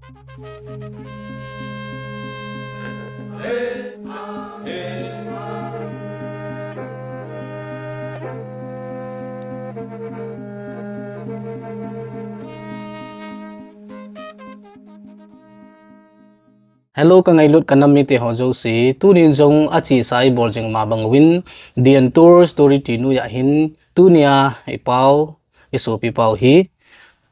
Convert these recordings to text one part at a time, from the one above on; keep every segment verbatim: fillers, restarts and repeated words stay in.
Hello, ka ngailut ka nam mite ho jouse, tunin jong achesa ibol jing ma bang uvin, The Untold Story ti noiya hin, tunia ipau, isopi pau hi,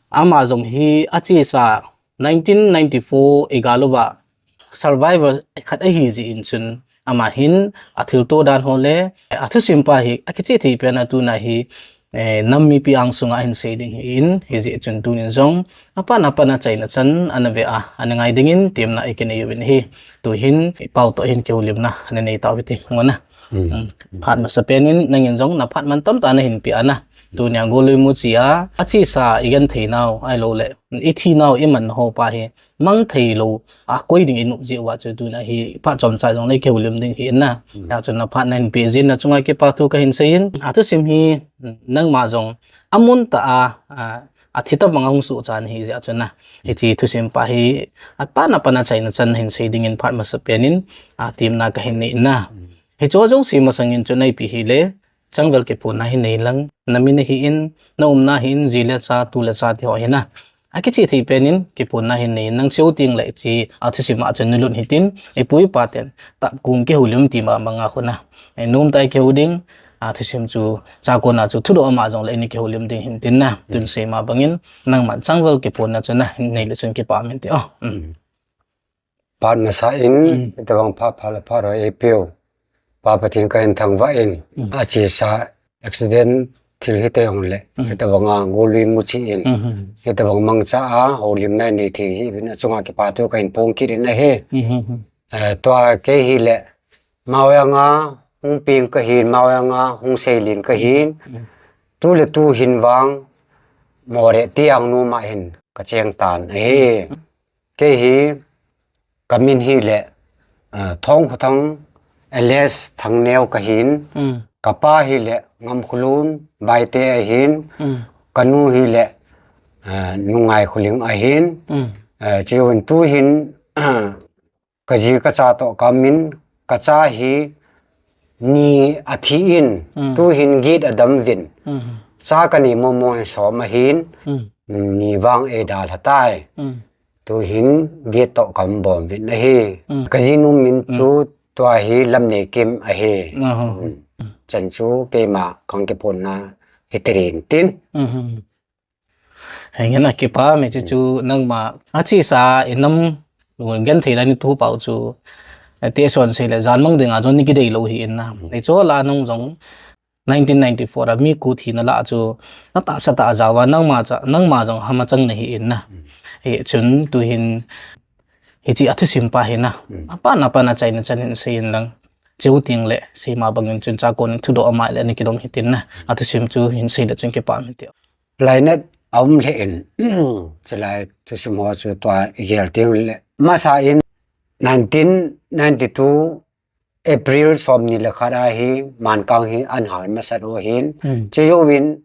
ama jong hi achesa nineteen ninety-four igal uva survivor khat ahi jeh in chun, ama hin athilto dan ho le, athusim pa hi akicheh thei pen a tuna hi, eh, nam mipi angsunga ahin sei ding ahin, hijeh chun tunin jong, apan apan a chaina chan ana ve a, ana ngai dingin temna ikinei uvin ahi. Tuhin, ipau toh hin kihoulimna ana nei tau hite, ngona. Hmm. Hmm. Phat masa pen in, nangin jong na phat mantam tah nahin pe ana. Tunia golui muchi a, achesa igenthei nau, ahilou le, ithi nau, iman nau ho pa hi, mang thei lou, akoi ding inop jeh uva chu tuna hi, phat chomcha jong le kihoulim ding ahi na. Hmm. Hijeh chun na phat nahin pe jeh in na chunga kipa thu kahin sei in, athusim hi, nangma jong, amun tah a, a, athi tabang a hung sohcha nahi jeh chun na. Hiche thusim pa hi, apan apan a chaina chan nahin sei dingin phat masa pen in, a, temna kahin nei na. Hmm. Hiche jouse masang in chu na ipi hile, changvel kiphonna hin nei lang, na min ahin, na umna ahin, ji le cha, tu le cha ti ho ahi na. Akicheh thei pen in, kiphonna hin nei in, nang cheu teng le hiche, athusim a chun nalut hitin, ipu ipa ten, tapkung kihoulim ti ma banga khu na. Eh, nomtah a kihou ding, athusim chu, chakona chu, thudoh ama jong le, ini kihoulim ding hitin na. Hmm. Tun sei ma bangin, nangman changvel kiphonna chu na, nei le chun kipa min ti o. Hmm. Hmm. Phat masa in, hmm, hitabang phat pha le phat ho eipeu. Pa Pathen kahin thangvah in, hmm, achesa accident thil hita jong le, hmm, hitabang a golui muchi in, hmm, hitabang mangcha a houlimna inei thei jeh uvin achunga kipa thu kahin phong kit in ahi. Hmm, hmm, hmm. Eh, tua kei hile, Maoyang a hung peng kahin, Maoyang a hung seilen kahin, hmm, tu le tu hin vang, Moreh Tiangnu ma hin kacheng tan ahi. Hmm. Kei hi, kamin hile, ah, Thongkhothang alias Thangneo kahin, hmm, kapa hile Ngamkholun Baite ahin, hmm, kanu hile, ah, Nungngaikholing ahin, hmm, ah, chuin tuhin, ah, kaji kacha toh kamin, kacha hi ni athi in, hmm, tuhin get adam uvin, hmm, cha kanei momo hi som ahin, hmm, ni vang eidalha tai. Hmm. Tuhin get toh kaum bom uvin ahi. Hmm. Kajinu min, hmm, chu tua hi Lamneikim ahi. Aha. Hmm. Chan chu keima kakiphonna hiti rin tin. Mhm. Henge, akipa me chu, hmm, chu nangma achesa inam genthei lai ni tu pau chu, eh, tison sei le jan mang dinga jong ni kidei lou ahi in na. Hmm. Nei chu la nung jong nineteen ninety-four a mi ko thina lah chu, na tahsa tah a jaova, nangma cha, nangma jong hama chang nahi in na. Hmm. Hichun tuhin, hiche athusim pa hi na. Hmm. Apan apan a chaina chan hin sei in lang. Cheu teng le, sei ma bangin chun chakon thudoh ama le ni kidong hitin na. Athusim chu hin sei le chun kipa min ti. Lainat aum le in, chulai thusim ho chu tua igel teng le. Masa in nineteen ninety-two April somni le khat a hi Mankang hi ahin hal masat u ahin. Hmm. Chujouvin,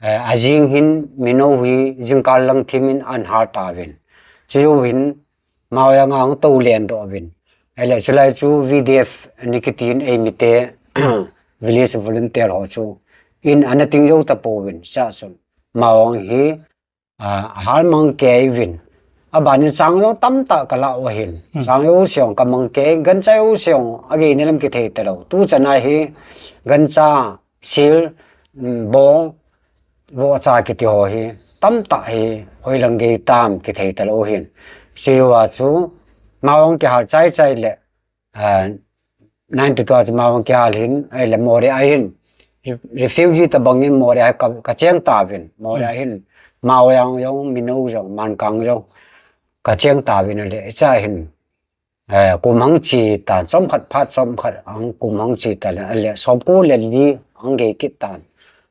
eh, ajing hin Minou hi jingkah lang thim in ahin hal tauvin. Chujouvin Maoyang a hung tou len doh uvin. Ahile chulai chu V D F ni kitin eimite village volunteer ho chu in ana ting jou tapouvin. Chuchun Maoyang hi a, ahal mang kei uvin. Abanin chang jong tamtah kalah u ahin. Hmm. Chang jouse jong kamang kei, gancha jouse jong agei ni lam kithei talou. Tuchan a hi gancha, sil, um, bong, vohcha kiti ho hi tamtah hi hoilang gei tam kithei talou ahin. Chujou a chu Maoyang kihal chai chai le, a, ninety-two a chu Maoyang kihal in, ahile Moreh a hin, re-, refugee tabang in Moreh a ka, kacheng tauvin, Moreh a hin, Maoyang jong, Minou jong, Mankang jong, kacheng tauvin ahile, hiche a hin, eh, kum ahung chi tan, chomkhat phat chomkhat ahung kum ahung chi tan, ahile, somko le li ahung gei kit tan,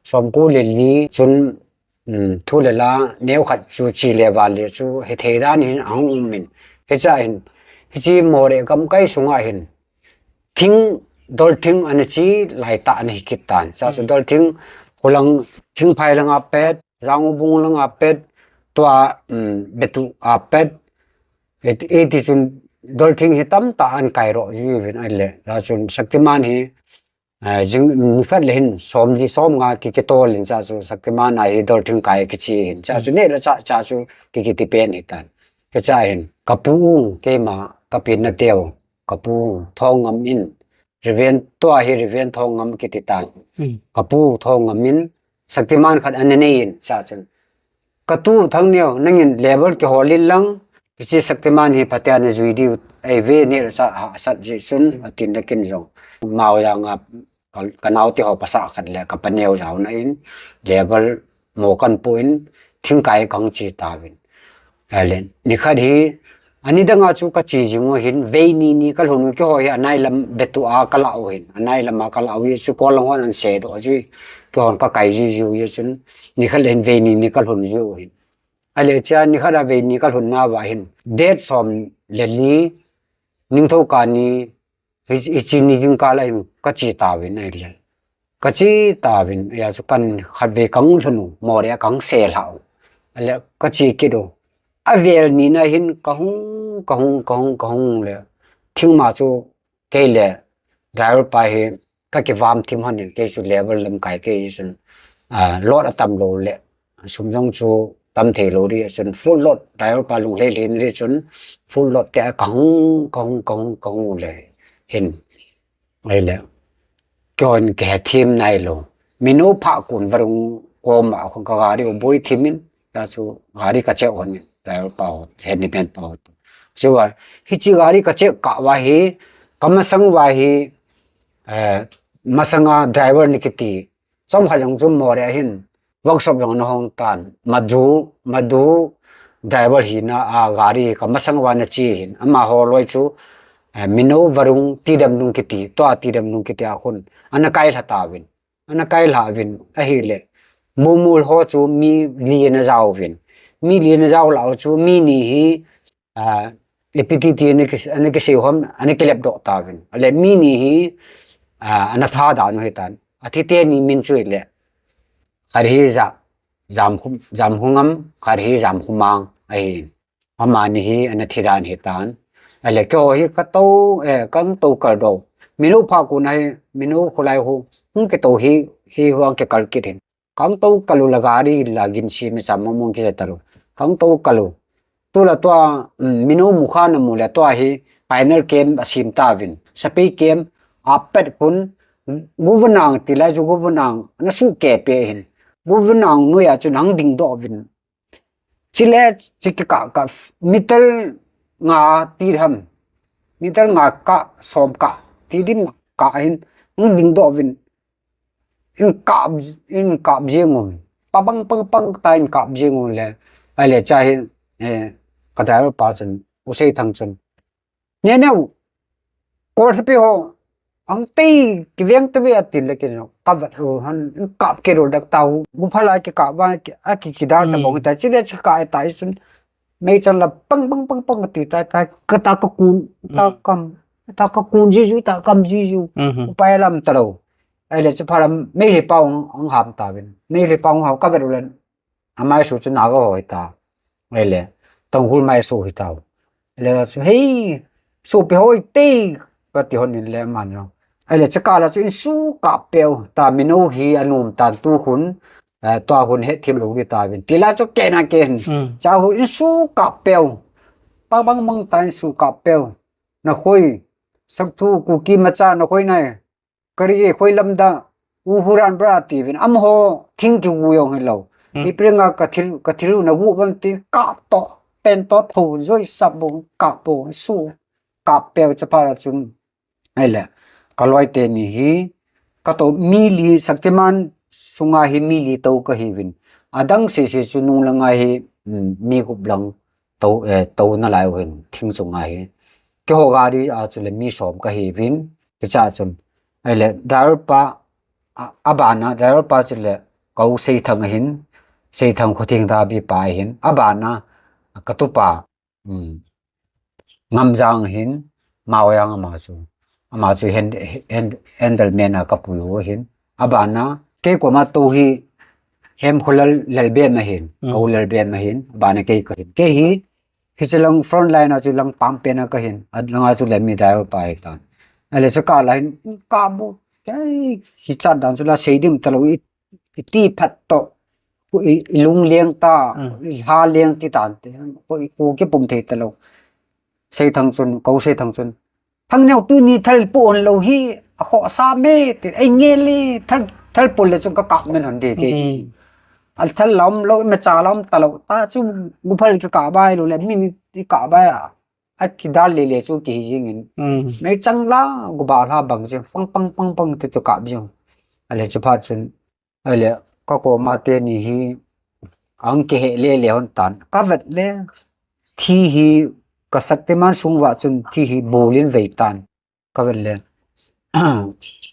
somko le li chun, um, thu le la neokhat chu chi le val le chu hithei dan hin ahung um in. Hiche a hin, hiche Moreh gamkai sunga hin, thing, dol thing ana chi lai tah ana hi kit tan. Chuche chu, mm, dol thing, khulang, Thingphai langa pet, Jangubung langa pet, tua, um, Betuh a pet, Iti chun Dolthing hi tamtah an kai ro jiuvin ahile. Chachun Shaktiman hi, eh, jing, nikhat le hin som li som nga ki, kitol in chachun Shaktiman a hi Dolthing kai kichi hin. Chachun ne ra cha, chachun ki, kiti pen hitan. Kicha hin, kapu u, keima, kapi na teu, kapu u, Thongngam in, Reverend, tua hi Reverend Thongngam kiti tan. Kapu u, Thongngam in, Shaktiman khat ana nei in, chachun. Katu Thangneo, nangin level kihol in lang, kichi Shaktiman hi phatea na jui diu, ei ve ne sa, ha, sat ji chun, atin na kin jong. Mao jang a, ka, ka nao ti ho pasa khat le, ka paneo jao na in, level mo kan pu in, thingkai kang chi ta vin. Alen, nikhat hi, ani danga chu ka chi jing u hin, vei ni ni ka lhun u kiho hi, anai lam betu a ka la u hin, anai lam a ka la u hi, chu kol lang hon an se do ju, kihon ka kai ju ju, ye chun, nikhat le hin vei ni ni ka lhun ju hin. Ale chia nikhat a vei ni ka lhun na va hin, date som le li, ningthou ka ni, hi, hi chi ni jing ka la hin, ka chi ta vin ai le. Ka chi ta vin, ya chu kan khat vei kang lhun u, mo le kang se hlau. Ale, ka chi kit u. A vel ni na hin, ka hung, ka hung, ka hung, ka hung le. Thing ma chu, kei le, driver pa hi, ka kivam thim hon in, kei chu level lam kai kei chun, ah, load a tam lo le, sum jong chu tam thei lo ri chun, full load, driver pa lung hlei hlei ri chun, full load te a ka hung, ka hung, ka hung, ka hung le, hin, ai le, kei hon ke he thim nai lo, mino pha kun varung koma khun ka gari u boi thim in, ya chu gari ka che hon in, driver pa ho, handyman pa ho. Chu va, hi chi gari ka che ka va hi, ka masang va hi, eh, masanga driver ni kiti. Chom khat jong chu mo le hin, workshop jong na hong tan, madu, madu driver hi na a gari ka masang va na chi hin. Ama ho loi chu, eh, mino varung tidam nung kiti, tua tidam nung kiti a khun. Ana kai hla ta vin. Ana kai hla vin, ahile. Mumul ho chu mi li na jao vin. Mi li na jao lau chu mi ni hi, ah, A P T T ana ki, ana kisei hom, ana kilep doh ta vin. Ale mi ni hi, ah, ana tha dan u hi tan. A thi te ni min chu le. Khat hi ja, jam khu, jam khu ngam, khat hi jam khu mang, ahi. Ama ni hi, ana thi dan hi tan. Ale kei ho hi ka to, eh, kang to kal do. Mino pha kun ahi, mino khulai hu, hung ke to hi, hi huang ke kal kit hin. Kang to kal u la gari la gin si mi cham mong mong ki ta lu. Kang to kal u. Tu la tua, mm, mino mukha na mu le tua hi final camp a sim ta vin. Sapi camp a pet kun guvnang ti la ju guvnang na su ke pe hin. Guvnang nu ya chu nang ding do vin. Chile chi ki ka ka meter nga ti ham. Meter nga ka som ka ti din ka hin nang ding do vin. In kap, in kap jing u. Pa bang pang pang ta in kap jing u le. Ai le cha hin, eh, ka driver pa chun, u sei thang chun. Ne ne u. Kol sapi ho. Ang tei, ki veng te ve a tin le ki no. Ka vat u han, in kap ke ro dak ta u. Gu pha la ki kap va, ki, a ki ki dar ta bong ta. Chi le cha ka ta i chun. Mei chan la pang pang pang pang ti ta, ta, ka ta ka kun, ta kam, ta ka kun ji ju, ta kam ji ju. Upai lam ta lo. Ai le chu pha lam, mei le pau ang, ang ham ta vin. Mei le pau ang ham ka vet u len. Amai su chu na ga hoi ta. Ai le, tong hul mai su hi ta. Ai le chu, hei, su pi hoi te, ka ti hon in le man lo. Ai le chu ka la chu in su ka peu, ta mino hi anum tan tu hun, eh, tua hun he thim lo ri ta vin. Ti la chu ke na ke hin. Cha hu in su ka peu. Pa bang bang ta in su ka peu. Na khoi, sak thu ku ki ma cha na khoi nai. Kari khoi lam da, u huran bra ti vin. Am ho, thing ki gu yong hi lo. I pri nga ka thil, ka thil na gu bang ti ka to, pen to tho, joi sap bong ka po, su, ka peu cha pa la chun. Ai le, ka loi te ni hi, ka to mi li Shaktiman sunga hi mi li to ka hi vin. Adang se se chu nung langa hi, mm, mi gup lang to, eh, to na lai u hin, thing chunga hi. Kei ho gari a chu le mi som ka hi vin, kei cha chun. Ai le, driver pa, a, a bana, driver pa chu le, ka u sei thang hin, sei thang khu thing da bi pa hin, a bana, ka tu pa, um, Ngamjang hin, Maoyang ama chu. Ama chu hand, hand, handleman a ka pui u hin. A bana, kei koma tu hi, hem khulal lal be ma hin, ka u lal be ma hin, a bana kei ka hin. Kei hi, Hiche lang front line a chu lang pang pen a ka hin, a lang a chu le mi driver pa hi tan. Ale chu ka la hin, ka bu, kai, hi chat dan chu la sei dim ta lo, i, i ti phat to, i, i lung liang ta, i ha liang ti tan te, ko, ko ki pum thei ta lo. Sei thang chun, ko sei thang chun. Thang neo tu ni thal pu on lo hi, a kho sa me, ti, ei nge li, thal, thal pu le chun ka ka men han de ke. Al thal lam lo, me cha lam ta lo, ta chu gu phal ki ka bai lo le, min ti ka bai a, a ki dal le le chu ki hi jing in. Me chang la, gu ba la bang je, pang, pang, pang, pang, ti tu ka bi jong. Ale chu phat chun, ale, ka ko ma te ni hi, ang ki he le le hon tan, ka vet le, thi hi, ka sak te man sung wa chun, thi hi, bu lin vei tan. Ka vet le.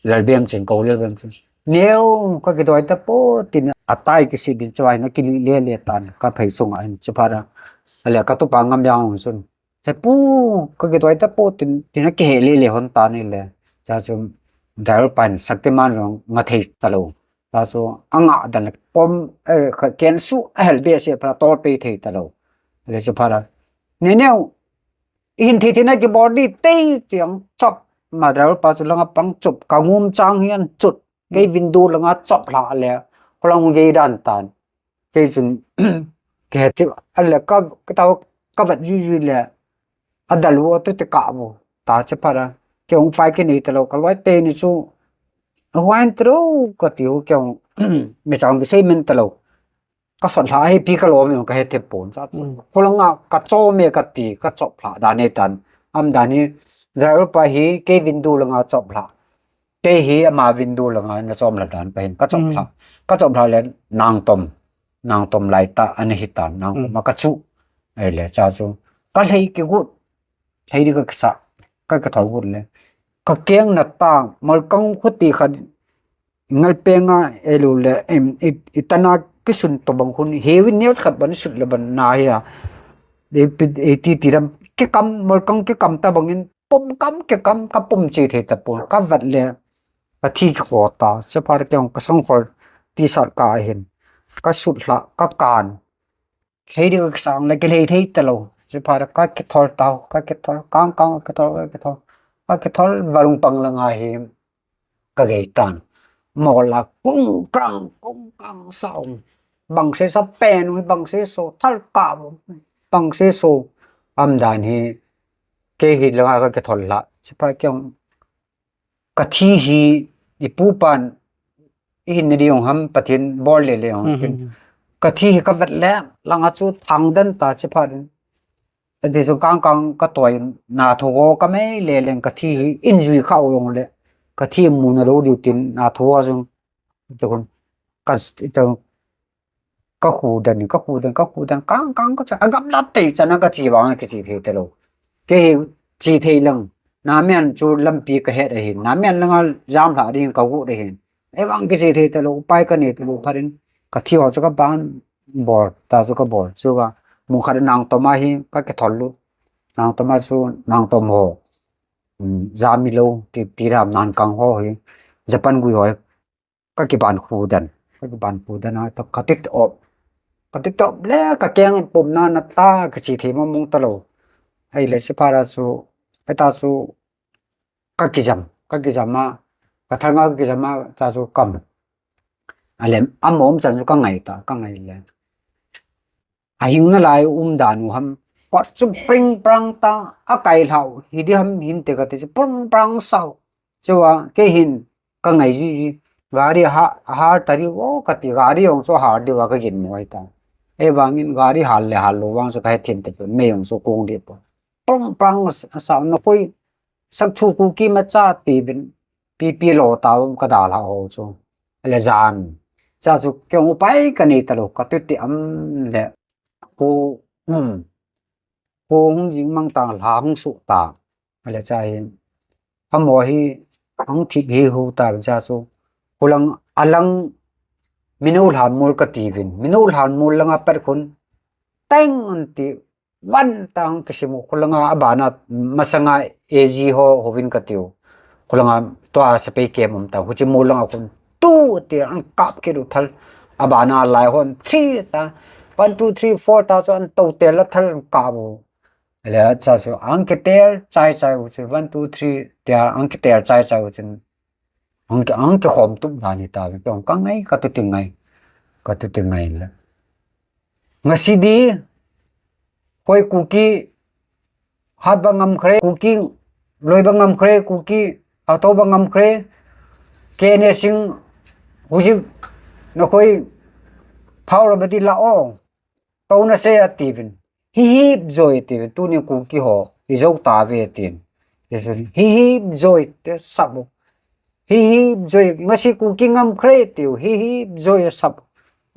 Lal bem chen, ko le bem chen. Neo, ka ki doi ta po, tin a tai ki si bin chawai na ki li le le tan, ka phei sung a hin, chu phat a. Ale ka tu pa ngam yang hong sun. He pu, ka ki doi ta po, tin, tin a ki he le le hon tan ni le. Cha chu, driver pan sak te man rong nga thei ta lo. Cha chu, a nga dan le pom, eh, ka ken su, a hel be se phat a tol pe thei ta lo. Ale chu phat a. Ne neo, i hin thei thei na ki bol di tei tiang chop. Ma driver pa chu langa pang chop, ka ngum chang hian chut. Kei window langa chop hla le, ko lang gei dan tan. Kei chun, ke ti, ale ka, ka tau, ka vat ju ju le, a dal wo tu te ka wo. Ta che phat a, ke ong pai ke nei ta lo, ka loi te ni chu, a huain tro ka ti ho ke ong, me chang ki sei men ta lo. Ka sot hla hi pi ka lo me ka he the pon sa. Ko langa ka cho me ka ti, ka chop hla dan he tan. Am dan hi, driver pa hi, kei window langa chop hla. Kei hi ama window langa na chom la dan pa hin ka chop hla. Ka chop hla le nang tom. Nang tom lai ta ani hi tan, nang tom a ka chu. Ai le cha chu. Ka hlei ki gut. Hlei di ka kisa. Ka ka thol gut le. Ka keng na ta, mal kang khu ti kha ngal pe nga e lu le, em, i, i tana ki sun to bang hun. He win neo khat ban sut le ban na hi a. E pi, e ti ti ram. Ki kam, mal kang ki kam ta bangin. Pum kam ki kam, ka pum chi thei ta pon. Ka vat le. Ka thi ki kho ta, che phat keng ka sang khol ti sat ka hin. Ka sut hla, ka kan. Hlei di ka sang le ki hlei thei ta lo. Che phat ka ki thol ta, ka ki thol, kang kang ka ki thol, ka ki thol. Ka ki thol, varung pang la nga hi. Ka gei tan. Mo la kung krang, kung krang sa ong. Bang se sa pen, bang se so, thal ka, bang se so. Am dan hi. Kei hi la nga ka ki thol la. Che phat keng ka thi hi i pu pan i hin ni di ong ham Pathian bol le le ong tin. Ka thi hi ka vet le langa chu thang den ta che phat in. Ati chu kang kang ka toi na thu go ka mei le leng ka thi hi in jui kha ong le. Ka thi mu na lo diu tin na thu go jong. Tukun ka s-, ito, ka khu dan, ka khu dan, ka khu dan, kang, kang, ka cha, a gam la tei chana ka chi vang ki chi thei ta lo. Kei hi chi thei lang. Na men chu lampi ka het ahin. Na men langa jam hla ding ka gu ahin. Ei vang ki chi thei ta lo, upai ka nei ta lo, phat in ka thi ho chu ka ban bol, ta chu ka bol. Chu ka mu khat nang tom a hi ka ki thol lu. Nang tom a chu nang tom ho. Um, jami lo, ti, ti ram nan kang ho hi. Japan gui ho hi. Ka ki ban khu dan. Ka ki ban khu dan a, ta ka ti op. Ka ti op le, ka keng pum na na ta, ka chi thei mo mong ta lo. Ai le si phat a chu, ai ta chu, ka ki jam, ka ki jam a, ka thal nga ka ki jam a, ta chu kam. A lem, a mom chan chu ka ngai ta, ka ngai le. A hing na lai um dan u ham. Kot chu pring prang ta, a kai hlau, hi di ham hin te ka ti chu pring prang sau. Chua, kei hin, ka ngai ji ji. Gari ha, har ta ri o ka ti, gari ong chu har di wa ka gin mo ai ta. E vangin gari har le har lo vang chu ka he thim te pe, me ong chu kung di po. Pring prang sa, sa na koi, sak thu ku ki ma cha ti bin, pi pi lo ta um ka da la ho chu. Le jan. Cha chu kei ong upai ka nei ta lo, ka tu ti am le. Ku, um. Ko hung jing mang ta, hla hung su ta. Ale cha hi, a mo hi, hung thik hi hu ta, cha chu. Kulang, alang, minu hlan mul ka ti vin. Minu hlan mul langa pat khun, teng an ti, van ta hung kisimu. Kulanga abana, masanga A G ho, ho vin ka tiu. Kulanga tua sa pe ke mum ta, huchi mul langa khun. Tu ti an kap ki du thal. Abana lai hon, three ta. One, two, three, four ta, so an to te la thal an kap u. Ahile, cha chu, ang kitel chai chai u chu, one, two, three, tia, ang kitel chai chai u chun, ang ki, ang kikhom tup dan hita, kei jong ka ngai, ka tuti ngai, ka tuti ngai le. Ngasi di, koi Kuki, hat ba ngam khre, Kuki, loi ba ngam khre, Kuki, hatho ba ngam khre, K N A Singh, hujik, na koi, phau ra ba di la o. Tuna se atiuvin. Hi hi joi atiuvin. Tuni Kuki ho. Hi jo ta ve atin. Hi hi joi te sap u. Hi hi joi. Ngasi Kuki ngam khre tiu. Hi hi joi sap.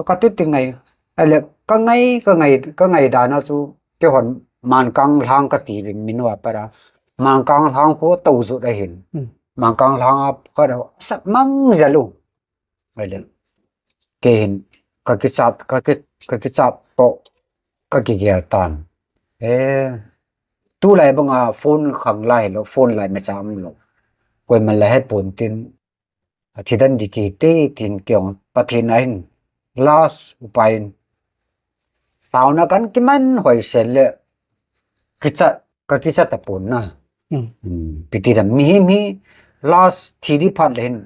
Ka tuti ngai. Ahile ka ngai, ka ngai, ka ngai dan a chu. Kei hon Mankang lhang ka tiuvin minu a para. Mankang lhang ko to jut ahin. Hmm. Mankang lhang a ka do sap mang jalu. Ahile, kei hin, ka kichat, ka ki, ka kichat to, ka kigel tan. E, tulai banga phone khang lai lo, phone lai me cham lo. Koima la het pon tin, a thi dan di kiti tin kei jong Pathen a hin, last upai in, taona kan kiman hoi se le, kichat, ka kichat ta pon na. Hmm. Hmm, piti dan mi hi mi last thi di phat le hin,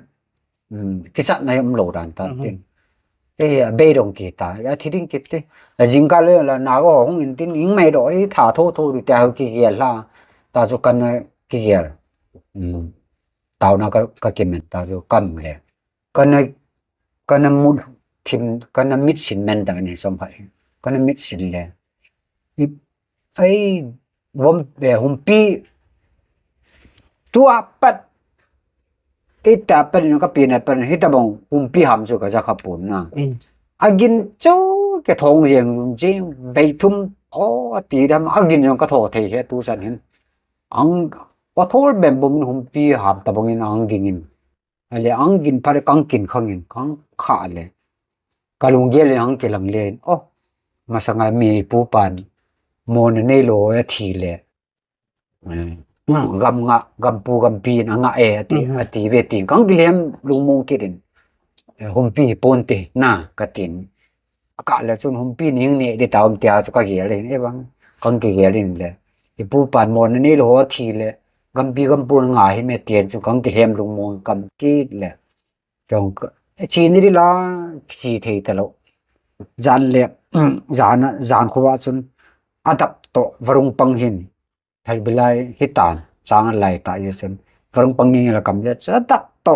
hmm, kichat na um lo dan ta tin. E, a bei dong kita, a thi ding kiti. A jingkah le la na go hung in tin, ing mai do ri tha tho tho ri ta kigel la. Ta chu kan kigel. Hmm. Taona ka, ka kimen ta chu kam le. Kana, kana mut thim, kana mit sin men ta ni som hai. Kana mit sin le. I, ai, vom, eh, humpi. Tua pat. Ita pat ni ka pina pat hita bang humpi ham chu ka ja kha pun na. Mm. Agin chu ke thong jeng jeng vei thum o ati dam agin jong ka tho thei he tu san hin. Ang ka thol bem bum humpi ham ta bang in ang ging in. Ale ang gin pha le kang kin khang in kang kha le. Ka lunggel in ang kilang le. Oh, masanga mi pu pan. Mo na nei lo ya thi le. Eh, gam nga, gam pu gam pi na nga e ati, mhm, ati ve tin. Kang kilem lungmong kit in. Eh, humpi pon te na ka tin. Ka le chun humpi ning ne di ta um tia chu ka gel in. E bang, kang kigel in le. I pu pan mo na nei lo thi le. Gampi gampun nga hi me tian chu kang kilem lungmong kam kit le. Kong ka, chi ni ri la, chi thei ta lo. Jan le, jan, jan khuwa chun, adap to, varung pang hin. Thal bilai, hitan, chang lai ta ye chen. Varung pang ngi la kam ye, cha adap to.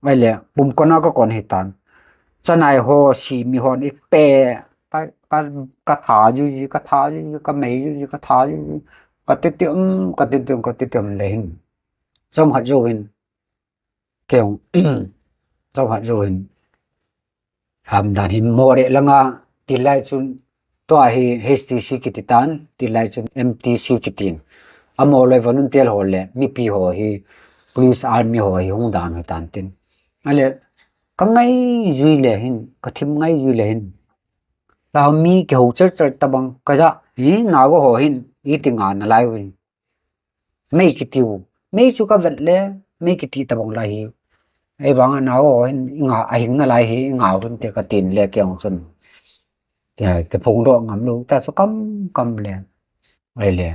Mai le, bum kona ka kon hitan. Chanai ho, si mi hon, ik pe, ka, ka, ka tha ju ji, ka tha ju ji, ka mei ju ji, ka tha ju ji. Ka ti ti um, ka ti ti um, ka ti ti um le hin. Chom hat jo hin. Kei jong, chom hat jo hin. Ham dan hin mo re langa, ti lai chun, tua hi H T C kiti tan, ti lai chun M T C kitin. Amo loi vanun tel ho le, mipi ho hi, police army ho hi hung dan ho tan tin. Ale, ka ngai jui le hin, ka thim ngai jui le hin. Ta mi ke ho char char ta bang, ka ja, hi, na go ho hin, i ti nga na lai win. Mei kiti u. Mei chu ka vet le, mei kiti ta bang lai hi. Ei vang a na o hin nga a hing na lai hi, nga hun te ka tin le kei jong chun. Ke, ke phong do ngam lo, ta chu kam, kam le. Ei le.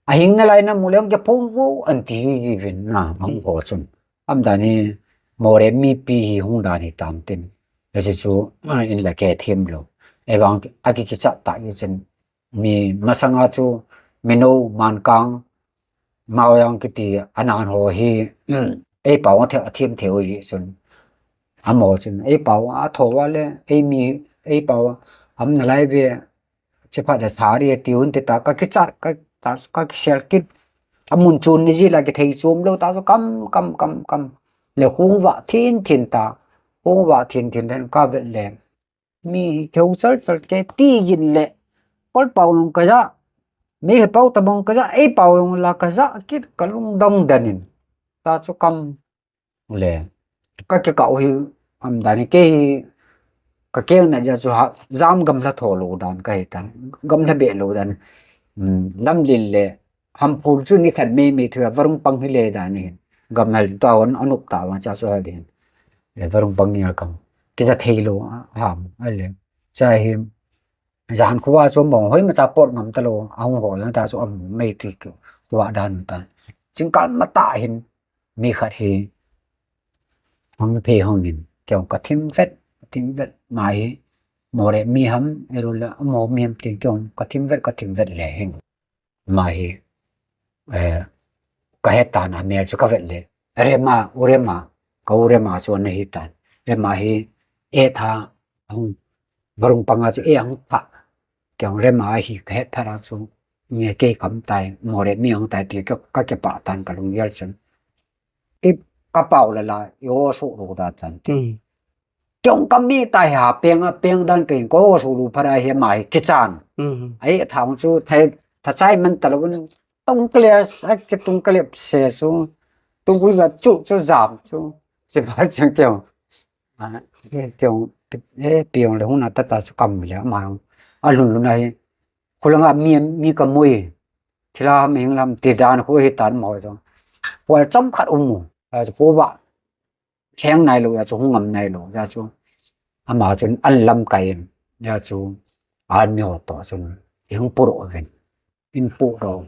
A hing na lai na mu le, ke phong vo, an ti hi hi vin na, mang ho chun. Am dan hi, mo re mipi hi hung dan hi tan tin. Ei chu chu, a in la ke thim lo. Ei vang, a ki ki cha ta hi chun. Mi masanga chu, Mino, Mankang, Maoyang kiti anan ho hi, ei pau a the-, a thim theu ji chun. Amo chun, ei pau a tho a le, ei mi, ei pau a, am na lai ve, chi phat le sa ri ti un te ta, ka ki chat, ka ta, ka ki sel kit. A mun chun ni ji la ki thei chum lo ta chu kam, kam, kam, kam. Le hung va thin thin ta, hung va thin thin den ka vet le. Mi keu chal chal ke ti gin le. Kol pau nung ka ja. Mi le pau ta bong ka ja. Ei pau nung la ka ja. Kit ka lung dong danin. Ta chu kam le. Ka ke ka u hi am dani ke hi. Ka keng na ja chu ha. Jam gam la tho lo dan ka hi tan. Gam la be lo dan. Hmm, lam lin le. Hamphul chu ni khat mei mei thu a, varung pang hi le dan hin. Gam hal to a hon anup ta wa cha chu hal hin. Le varung pang ni al kam. Kisa thei lo a, ham, a le. Cha hi, Jan khu a chu mong hoi ma cha pot ngam ta lo, a hung ho jong ta chu a mong mei ti khu a dan ta. Jingkah ma ta hin mi khat hi hung phe hung in, kei ka thim vet, ka thim vet, ma hi, mo le mi ham, elu le mo mi ham tin kei ka thim vet, ka thim vet le hin. Ma hi, eh, ka het tan a mel chu ka vet le. Rema, u Rema, ka u Rema chu ana hi tan. Rema hi, e tha, hung, varung panga chu e hung ta. Kei Rema hi ka het phat a chu, nge kei kam tai, mo le mi hung tai ti ka, ka ke pa tan ka lunggel chun. I ka pau la la, i o su ru da tan ti. Kei ka mi tai ha, peng a, peng dan kei ko o su ru phat a hi ma hi kichan. Ai thang chu thai, tha chai man ta lo, tung kle, a ke tung kle se su, tung kle chu, chu jam chu. Si ba chang kei. A, kei, e, piong le huna tata chu kam le, ma, a lun lun a hi. Khulanga mi, mi ka mui. Thila mi hing lam ti dan khu hi tan mo chu. Pol cham khat um mu. A chu khu ba. Lheng nai lo, ya chu hung ngam nai lo, ya chu. Ama chun an lam kai in, ya chu. An mi ho to chun. I hung pu ro ven. In pu ro.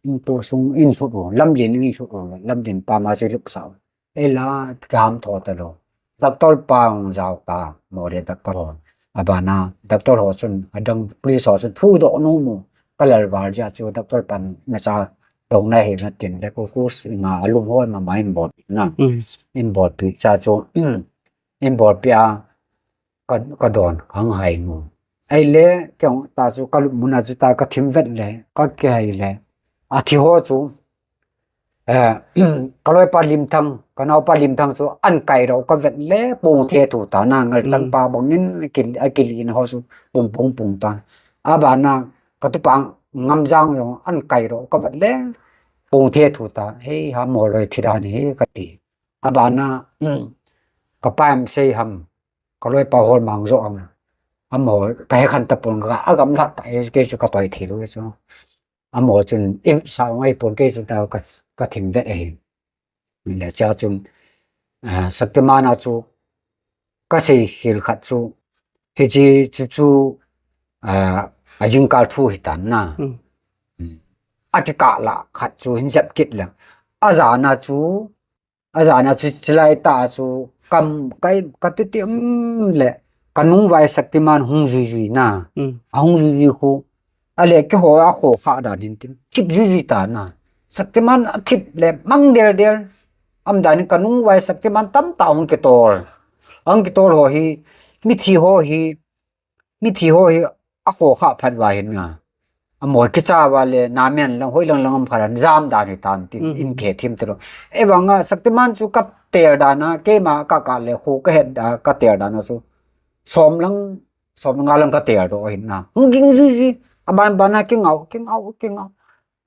In pu sung, in pu ro. Lam lin, in pu ro. Lam lin pa ma chu luk sao. Ei la, gam tho ta lo. Doctor pa hung jao ta, mo le doctor ho. Abana, doctor ho chun, adang police ho chun, thu do nu mu. Ka lal val ja chu, doctor pan, na cha, dong na he na tin, le ku ku si nga, alum ho ma ma in bol na. In bol pi cha chu, in bol pi a, ka, ka don, ka hang hai nu. Ei le, kei ta chu, ka lum mu na chu ta, ka thim vet le, ka ke hai le. A thi ho chu, Eh, ka loipa Limthang, ka naopa Limthang chu an kai ro ka vet le pung the thu ta na ngal chang pa bang in kil, a kil in ho chu pung pung pung ta. Abana ka tupa Ngamjang jong an kai ro ka vet le pung the thu ta. Hei ha mo loi thi dan hi ka ti. Abana ka pa em sei ham ka loipa hol mang jo ang. Amo ka he khan ta pun ka agam la ta e ke chu ka toi thi lu chu. Amo chun, i sa ngai pon kei chun ta ka, ka thim vet ahi. Le cha chun, ah, Shaktiman a chu, ka sei khel khat chu, hichi chu chu, ah, a jingkal thu hi tan na. A kikah la khat chu hin jep kit le. A jana chu, A jana chu chilai ta chu kam kai ka tu ti um le ka nungvai Shaktiman hung jui jui na. A hung jui jui khu. A le keiho a kho kha dan hin tin. Thip jui jui ta na. Shaktiman a thip le mang del del. Am dan hin ka nungvai Shaktiman tam ta hung kitol. Hung kitol ho hi. Mithi ho hi. Mithi ho hi a kho kha phat va hin nga. Amo kicha va le na men lang hoi lang lang am phat an jam dan hi tan tin in ke thim te lo. E vang a Shaktiman chu ka tel dan a keima ka ka le khu ka het da ka tel dan a chu. Som lang, som nga lang ka tel do hin na. Hung ging jui jui. A ban ban a kingau, kingau, kingau.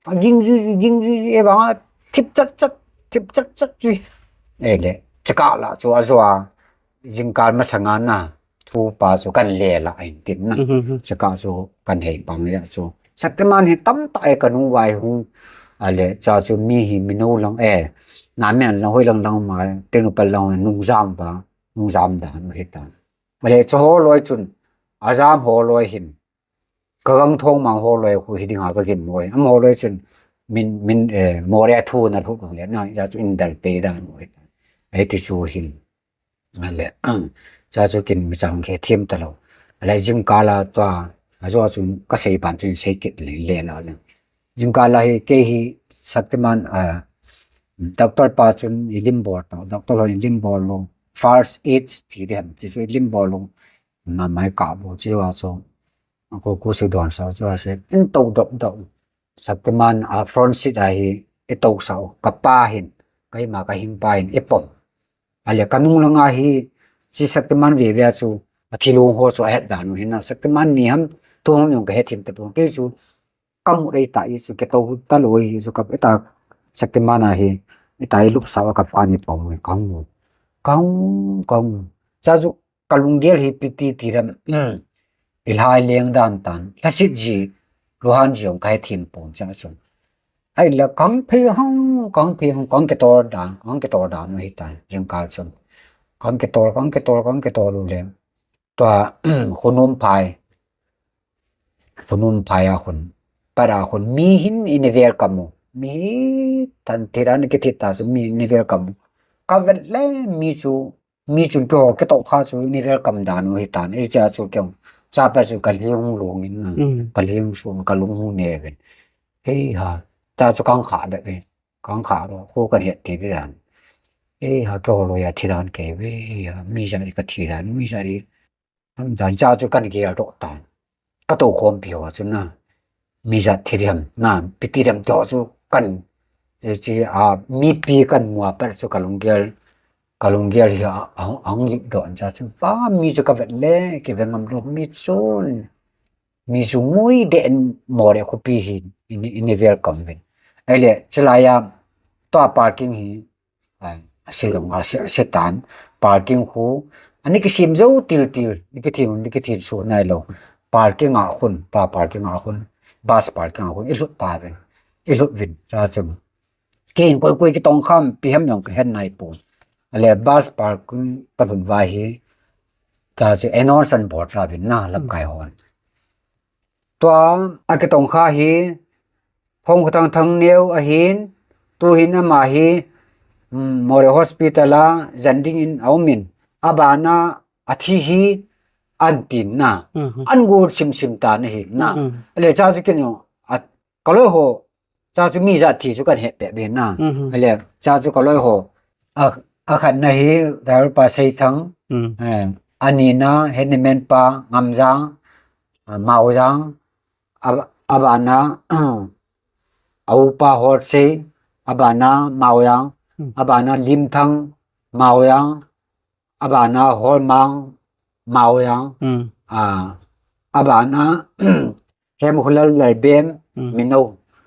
A ging jui jui, ging jui jui, e vang a thip chak chak, thip chak chak jui. E le, chakah la chu a jua, jingkal masanga na, thu pa chu kan le la a hin tin na. Chakah chu kan hei pang le chu. Shaktiman hi tam ta e ka nungvai hung, a le, cha chu mi hi mi no lang e, na men lang hoi lang lang ma, tenu pal lang nung jam va, nung jam da no hi ta. A le, chu ho loi chun, a jam ho loi hin, Ka gang thong mang ho loi khu hi dinga ka gin moi. Am ho loi chun min, min, eh, mo le thu na thu le na, ya chu in dal pe dan moi. Ai ti chu hin. Nga le, cha chu kin mi chang khe thim ta lo. A le jingkal a tua, a jo chun ka sei pan chun sei kit le, le la le. Jingkal a hi kei hi Shaktiman, ah, doctor pa chun i lim bol ta, doctor ho i lim bol lo. First aid ti de ham, ti chu i lim bol lo. Na mai ka bo chi wa chu. Ko ku si don sa chu a se. In to dop dop. Shaktiman a front seat a hi i to sa u. Ka pa hin. Ka ima ka hing pa hin i pom. A le ka nung langa hi chi Shaktiman ve ve a chu a thilung ho chu a het dan u hin na Shaktiman ni ham tu ham yong ka het him te pon. Kei chu ka mu dei ta i chu ke to ta lo i chu ka ta Shaktiman a hi. I ta i lup sa ka pa ni pom ka hung. Ka hung, ka hung. Cha chu ka lunggel hi piti ti ram, i lhai leng dan tan, lhasit ji, luhan ji ong ka he thim pon cha chun. Ai la kang phi hang, kang phi hang, kang ke tor dan, kang ke tor dan hi tan, jingkal chun. Kang ke tor, kang ke tor, kang ke tor lu le. Tua, khunum phai. Khonung phai a khun, pat a khun, mi hin in a welcome u. Mi hi tan thi dan ki thi ta chu, mi in a welcome u. Ka vet le, mi chu, mi chun keiho kitoh kha chu in a welcome dan u hi tan. Ei cha chu keiho, cha pa chu ka lhing lung in na. Mm. Ka lhing sun, ka lung hung ne ven. Ei ha, cha chu kang kha be ve. Kang kha lo, ko ka het ti ve dan. Ei ha, keiho lo ya thi dan ke ve, ei ha, mi ja ri ka thi dan, mi ja ri. Am dan cha chu kan gel doh tan. Ka to khompi ho chu na. Mi jat thi dem na, pi ti dem to chu kan. Chi, chi, a, mipi kan mu a pat chu ka lunggel, ka lunggel hi a, a, a hung lip doh an cha chu. Pa mi chu ka vet le, ki ve ngam lo mi chun. Mi chu ngui de en mo le khopi hi in, in a welcome ven. Ei le, chulai a, to a parking hi, a, a se jong, a se, a se tan, parking khu, ani kisem jou til til, ni kithin, ni kithin su nai lo. Parking a khun, pa parking a khun, bus parking a khun, i lut ta ven, i lut vin, cha chun. Kei in koi koi kitong kham, pi hem jong ka het nai pon. Ale bus parking ka lhun va hi, cha chu announce an bol ta vin na, lamkai hon. Tua, a kitong kha hi, Thongkhathang Thangneo ahin, tu hin ama hi, um, Moreh Hospital a, jan ding in a um in, a bana a thi hi, an tin na, Mhm. an gol sim sim ta na hi na. Mhm. Ale cha chu ken jong, a, ka loi ho, cha chu mi ja thi chu kan het pe be na. Mhm. Ale cha chu ka loi ho, a, a khat na hi, driver pa Seithang, Mm. eh, a ni na, handyman pa Ngamjang, a, Maojang, a, a bana, a upa Horsei, a bana Maojang, Hmm. a bana Limthang Maojang, a bana Holmang Maojang, Hmm. a, a bana Hemkhulal Lalbem Hmm. Mino,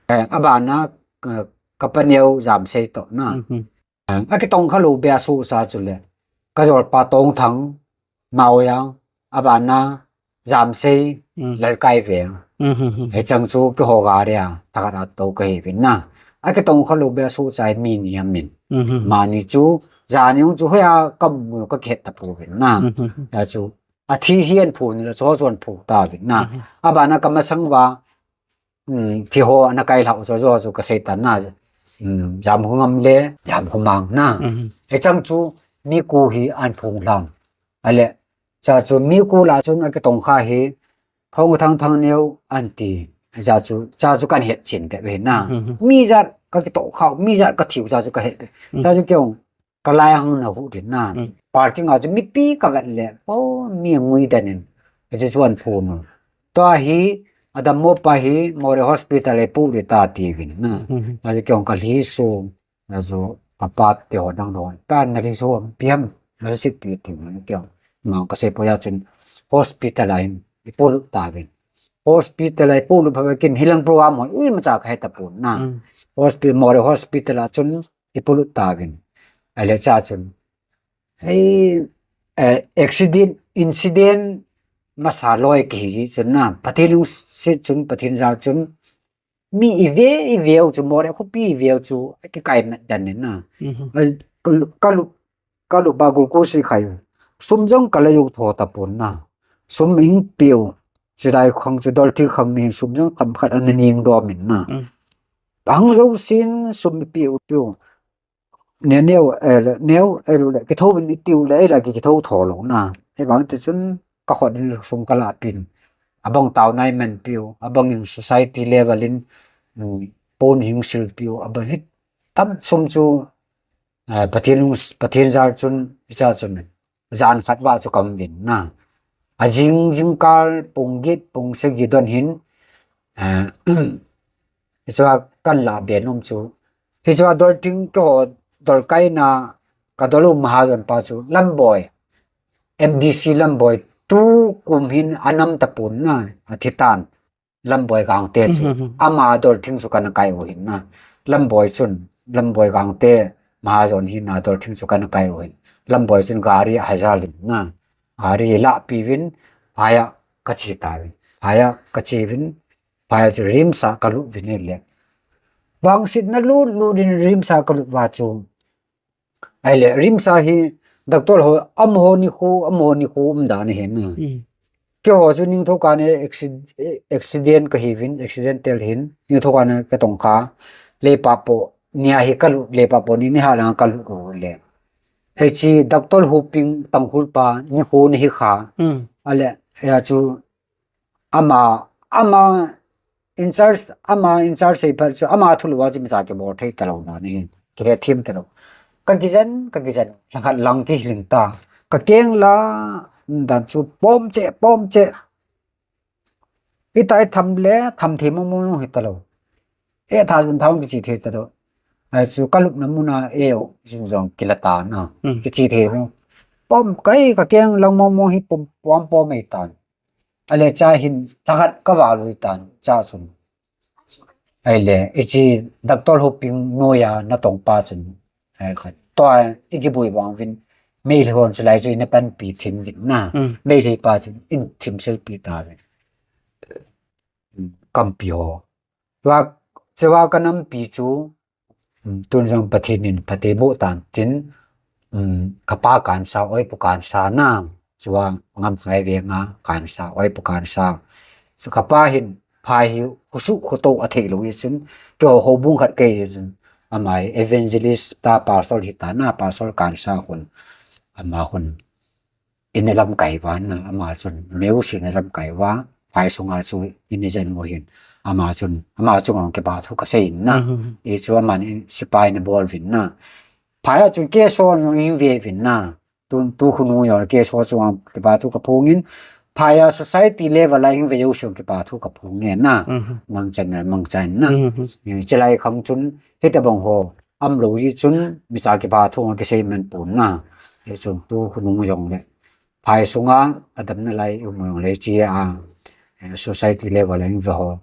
eh, a bana, eh, ka pa neo Jamsei to na. Hmm, hmm. A kitong kha lo be a su sa chu le. Ka jol pa Tongthang Maojang, a bana Jamsei Mm. Lalkaiveng. Mm, mm, mm. He chang chu keiho ga ria, takhat a to ka hi vin na. A kitong kha lo be a su chai mi ni a min. Mm, mm, mm. Mani chu, jani chu hoiya ka mu ka kihet ta pu vin na. Mm, mm, mm. Ya chu, a thi hi an phu ni la chu ho chu an phu ta vin na. Mm, mm. A bana ka masang va, um, thi ho ana kai lhau chu, jo chu ka sei ta na. Um, Jamkhongam le, Jamkhomang na. Mm. He chang chu, mi ku hi an phung lang. Ale, cha chu mi ku la chun a kitong kha hi, Thongkhathang Thangneo an ti. Cha chu, cha chu kan het chin te ve na. Mhm. Mi jat ka kitong kha, mi jat ka thiu cha chu ka het. Mm. Cha chu keiho, ka lai hang na hu din na. Mm. Parking a chu mipi ka vet le, o, mi ngui dan in. Cha chu an phu no. Tua hi, a dammo pa hi, Moreh Hospital a pu di ta ti vin na. Mhm. Cha chu keiho ka lhi su. Ajo, apa te ho dang don. Pa na ri so, piam, na ri sit pi ti mo ni kyo. Ma ka se po ya chun hospital a in, i pulu ta vin. Hospital a i pulu pa kin hilang program ho, i ma cha ka he ta pun na. Mm. Hospital, Moreh Hospital a chun, i pulu ta vin. Ale cha chun. Hei, eh, accident, incident, masa loi ki hi chun na. Pathen lungset chun, Pathen jal chun, mi i ve, i ve u chu, Moreh khopi i ve u chu, a kikai mat dan ni na. Mhm. A, ka lu, ka lu, ka lu ba glucose khai u. Sum jong ka la u tho ta pon na. Sum ing piu, chu dai khang chu dol thi khang ni sum jong tam khat an ning do min na. Mm. Ang lo sin sum piu piu. Ne neo, eh, le, neo, eh, le, kitho bin i tiu le, eh, la ki, kitho tho lo na. He bang te chun, ka khot in sum ka la pin. Abang tau nai man piu, abang in society level in, mm, pon hing sil piu, abang hit tam sum chu, eh, Pathen lung, Pathen jal chun, i cha chun, jan khat va chu kam vin na. A jing, jingkal, pung get, pung sagi don hin, eh, Hichua kan la be nom chu. Hichua dol ting keiho dol kai na ka dol u Mahajon pa chu Lamboi. M D C Lamboi tu kum hin a nam ta pon na a thi tan. Lamboi Gangte chu. Mhm, mhm. Ama dol ting chu kan kai u hin na. Lamboi chun, Lamboi Gangte Mahajon hin na dol ting chu kan kai u hin. Lamboi chun gari a hajal hin na. Gari la pi vin, phai a ka che ta vin. Phai a ka che vin, phai a chu RIMS a ka lut vin le. Vangsetna lut lut in RIMS a ka lut va chu. Ahile, RIMS a hi, doctor ho, amaho nikho, amaho nikho um dan ahi na. Mm. Keiho chu ningtho kah a accident kahiuvin, accidental hin, ningtho kah a katong kha, leipa po, nia hi kalut, leipa po ni, ni ha lang kalut u le. Hiche Doctor Hoping Tangkhul pa, nikho ni hi kha. Ale, hia chu, ama, ama in charge, ama in charge sei phat chu, ama thulou a chu micha kibol thei talou dan ahin, kihethem talou. Kakijen, kakijen, lhakhat lang kihil in ta. Kakeng la, dan chu pom cheh, pom cheh. Ita itham le, tham thei mong mong hi talou. E tha jun tha kiche thei talou. Ahi chu kalupna muna e jun jong kila ta na. Kiche thei mong. Pom kai kakeng lang mong mong hi pom, pom, pom e tan. Ale cha hin lhakhat kava lui tan cha chun. Ahile, hiche Doctor Hoping noiya natong pa chun. Ai khat. Tua ikibui vang uvin. Meitei hon chulai chu ina panpi thim uvin na. Meitei pa chun in thim silpi ta uvin. Kampi ho. Tua, chua kanampi chu, um, tun jong Pathen in phatthei boh tan tin, um, kapa cancer, oipu cancer na, chua ngam khai ve nga cancer, oipu cancer. Chu kapa hin phai hi khusu khuto athei lou hi chun, keiho houbung khat kei chun, ama evangelist ta pastor hi ta na, pastor cancer khun, ama khun. Ina lamkai uva na, ama chun, music ina lamkai uva, phai sunga chu ina jen u hin, ama chun, ama chunga kipa thu kasei in na, hichu aman in sipai ina bol uvin na. Phai a chun case ho jong in ve uvin na, tu, tu khun u jong case ho chunga kipa thu kaphong in, phai a society level a in ve jouse kipa thu kaphong e na, mangchan na, mangchan na. Chulai khang chun, hitobang ho, umlou hi chun, micha kipa thu kisei man pon na. Hichun tu khun u jong le. Phai sunga, adamna lai um jong le chia, eh, society level a in ve ho.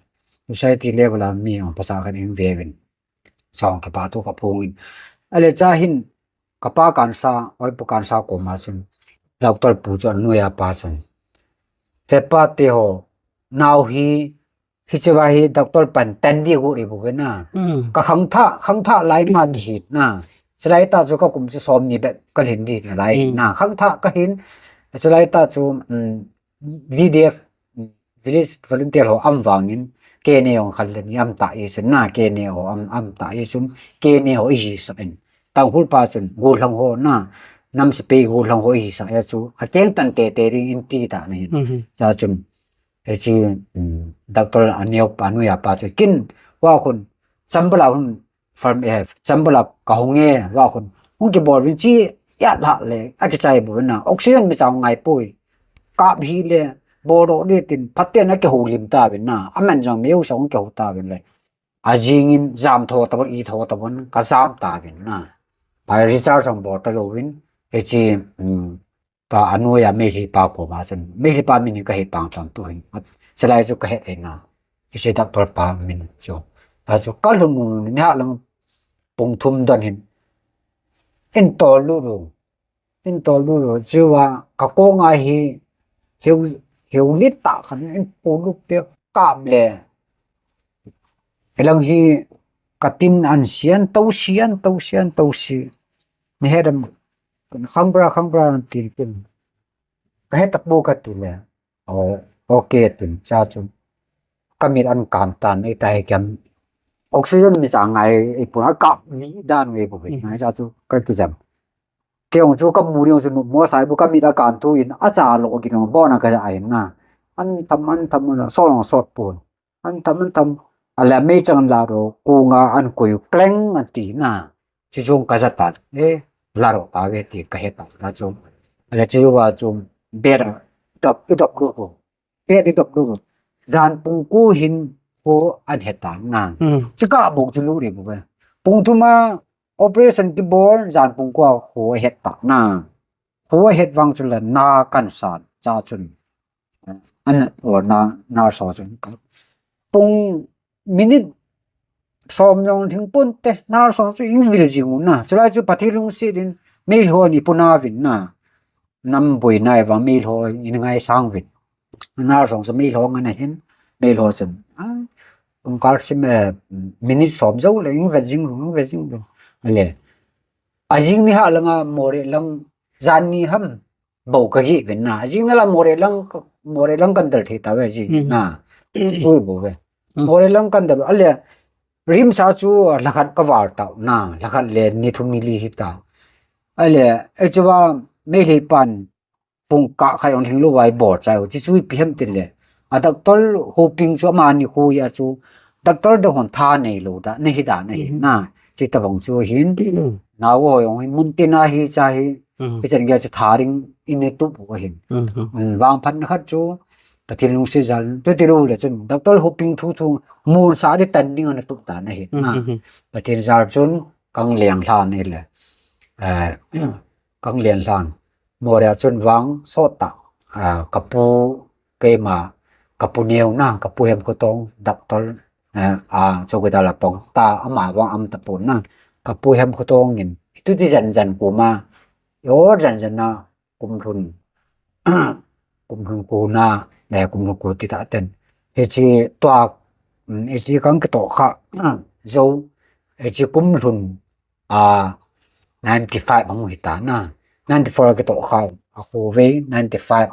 Society level a mi jong pasal khat in ve uvin. Chua kipa thu kaphong in. Ale cha hin, kapa cancer, oipu cancer koma chun. Doctor pu chu anoiya pa chun. Hepa te ho, nao hi, hichea hi doctor pan tan di gu ri bu ve na. Kakhangthah, khangthah lai ma di hi na. Chulai ta chu kakum chu som ni bep kalhin di nalai na. Khangthah kahin. Chulai ta chu, um, V D F, Village Volunteer ho um vangin, K N A ho khat le ni um ta hi chun na, K N A ho um, um ta hi chun, K N A ho ihisah in. Tangkhul pa chun, gollhang ho na, nam sepai gollhang ho ihisah a chu, akeng tan tete ding in ti ta na hin. Cha chun, Hiche, um, doctor aneo pa, anoiya pa chu kin, hua khun, Chambala khun, farm eh, Chambala kahung e, hua khun, hung kibol uvin chi, yat ha le, akichai bu na, oxygen micha ngai poi. Kap hi le, bol doh le tin, phaten akihoulim ta uvin na, aman jong mi jouse hung kihou ta uvin le. Ajing in jam tho ta bon, i tho ta bon, kajam ta uvin na. Phai recharge jong bol talou uvin, hiche, um, Ka anoiya Meitei pa koma chun, Meitei pa min hi kahe pang tam tu hin. Chulai chu kahe e na. Hiche doctor pa min chu. Ta chu kalhun u ni ha lang pung thum don hin. In tol lu ru. In tol lu ru. Chua kakong a hi heu, heu lit ta khan in pu lu pe kam le. Hilang hi katin an sian, to sian, to sian, to si. Ni he dam. Khangbra, khangbra, tin, tin. Kahe tapu kati le. O, okay, tin, cha chu. Kamit an kan tan, ei ta he kiam. Oxygen micha ngai, ei pun a kap ni dan ngai pu. Ngai cha chu, ka kijam. Kei jong chu kamu ding chu numo sai bu kamit a kan tu in, acha lo ki no, bon a kaja ai na. An tham, an tham, an so long sot pun. An tham, an tham, ala meichang la ro, kunga an koi kleng an ti na. Chi jong kaja ta, eh, la ro ta ve ti kahe ta, na chu. Ala chi wa chu, bed a, dop, i dop ro ro. Bed i dop ro ro. Jan pung ko hin ko an he ta na. Chi ka bok chu lu ri ko. Pung thum a operation kibol, jan pung ko a ko he ta na. Ko he vang chu la na kan san, cha chun. An, o na, nurse ho chu. Pung minute som jong lhing pon te, nurse ho chu in vil jing u na. Chulai chu Pathen lungset in, Meitei ho ni puna vin na. Nam boi nai vang Meitei ho in ngaisang vin. Nurse ho chu Meitei ho ngan a hin, Meitei ho chun. A, pung kal sim, eh, minute som jou le, in ve jing lu, in ve jing lu. Ale. Ajing ni ha langa Moreh lang, jan ni ham. Bou ka gih vin na. Jing na la Moreh lang ka, Moreh lang kan del thei tauve ji, na. Chu bou ve. Moreh lang kan del, ale, RIMS a chu lhakhat ka val tau, na, lhakhat le ni thum ni li hi tau. Ale, e chu va, Meitei pan, pung kah khat jong lhing lou vai bol chai u, chi chu ipi ham tile. A doctor hoping chu ama ni khu a chu, doctor de hon tha nei lou da, nei hi da, nei hi, na, chi tabang chu hin, nau ho jong hin, mun tin a hi cha hi, hichan gei chu tha ding in nei tup u hin. Mm, vang phat na khat chu, Pathen lungset jal, tu ti lou le chun, doctor hoping thu thu, mun sa de tan ding ana tup ta na hi, na. Pathen jal chun, kang leng lhan hi le. Eh, kang leng lhan. Moreh a chun vang sot ta. Ah, ka pu keima, ka pu neo na, ka pu Hemkhoutong, doctor, eh, a, chowkidar a pang ta, ama vang am tapon na. Ka pu Hemkhoutong in, tu ti jan jan kuma, yo jan jan na, kum lhun, kum lhun ko na, le kum lhun ko ti ta ten. Hichi tua, mm, hichi kang kitoh kha, jo, hichi kum lhun, a, ninety-five a hung hi ta na. Ninety-four a kitoh kha, a kho ve, ninety-five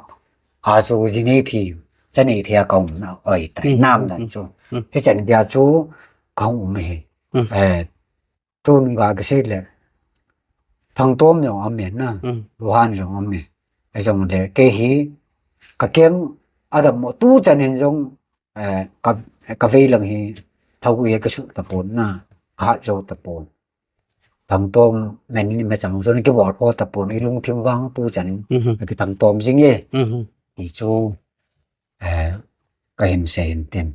a chu ji nei thi, cha nei thi a ka um na, oi ta, nam dan chu. Hichan gei a chu, ka hung um hi. Eh, tun ga kisei le. Thangtom jong aum e na. Luhan jong aum e. Ejong le, kei hi, ka keng, adam mo tu chan hin jong, eh, ka, ka vei lang hi, thau ye ka su tapon na, ka hat jo tapon. Thangtom, men ni me chang, so ni ki bol ko tapon, i lungthim vang tu chan hin, ki thangtom jing e. Ti chu, eh, ka hin sei hin tin.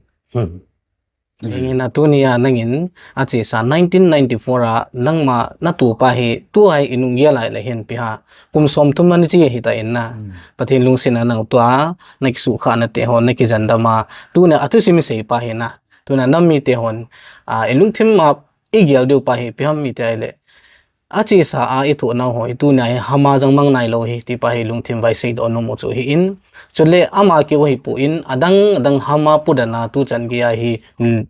Hing ina tuni a nangin a chesa nineteen ninety-four a nangma na tu pa hi tu ai inung ya lai le hin pi ha. Kum som thum ani chi hi ta in na. Pathen lungset na nang tua na ki su kha na te hon na ki jan dam a. Tuna a thusim sei pa hi na. Tuna nam mi te hon, a, i lungthim ma i gel diu pa hi pi ham mi te ai le. A chesa a i thoh nau ho, i tuni a hi hama jong mang nai lou hi, ti pa hi lungthim vai sei doh nom u chu hi in. Chule ama keu hi pu in, adang, adang hama pu dan a tu chan gei a hi, mm,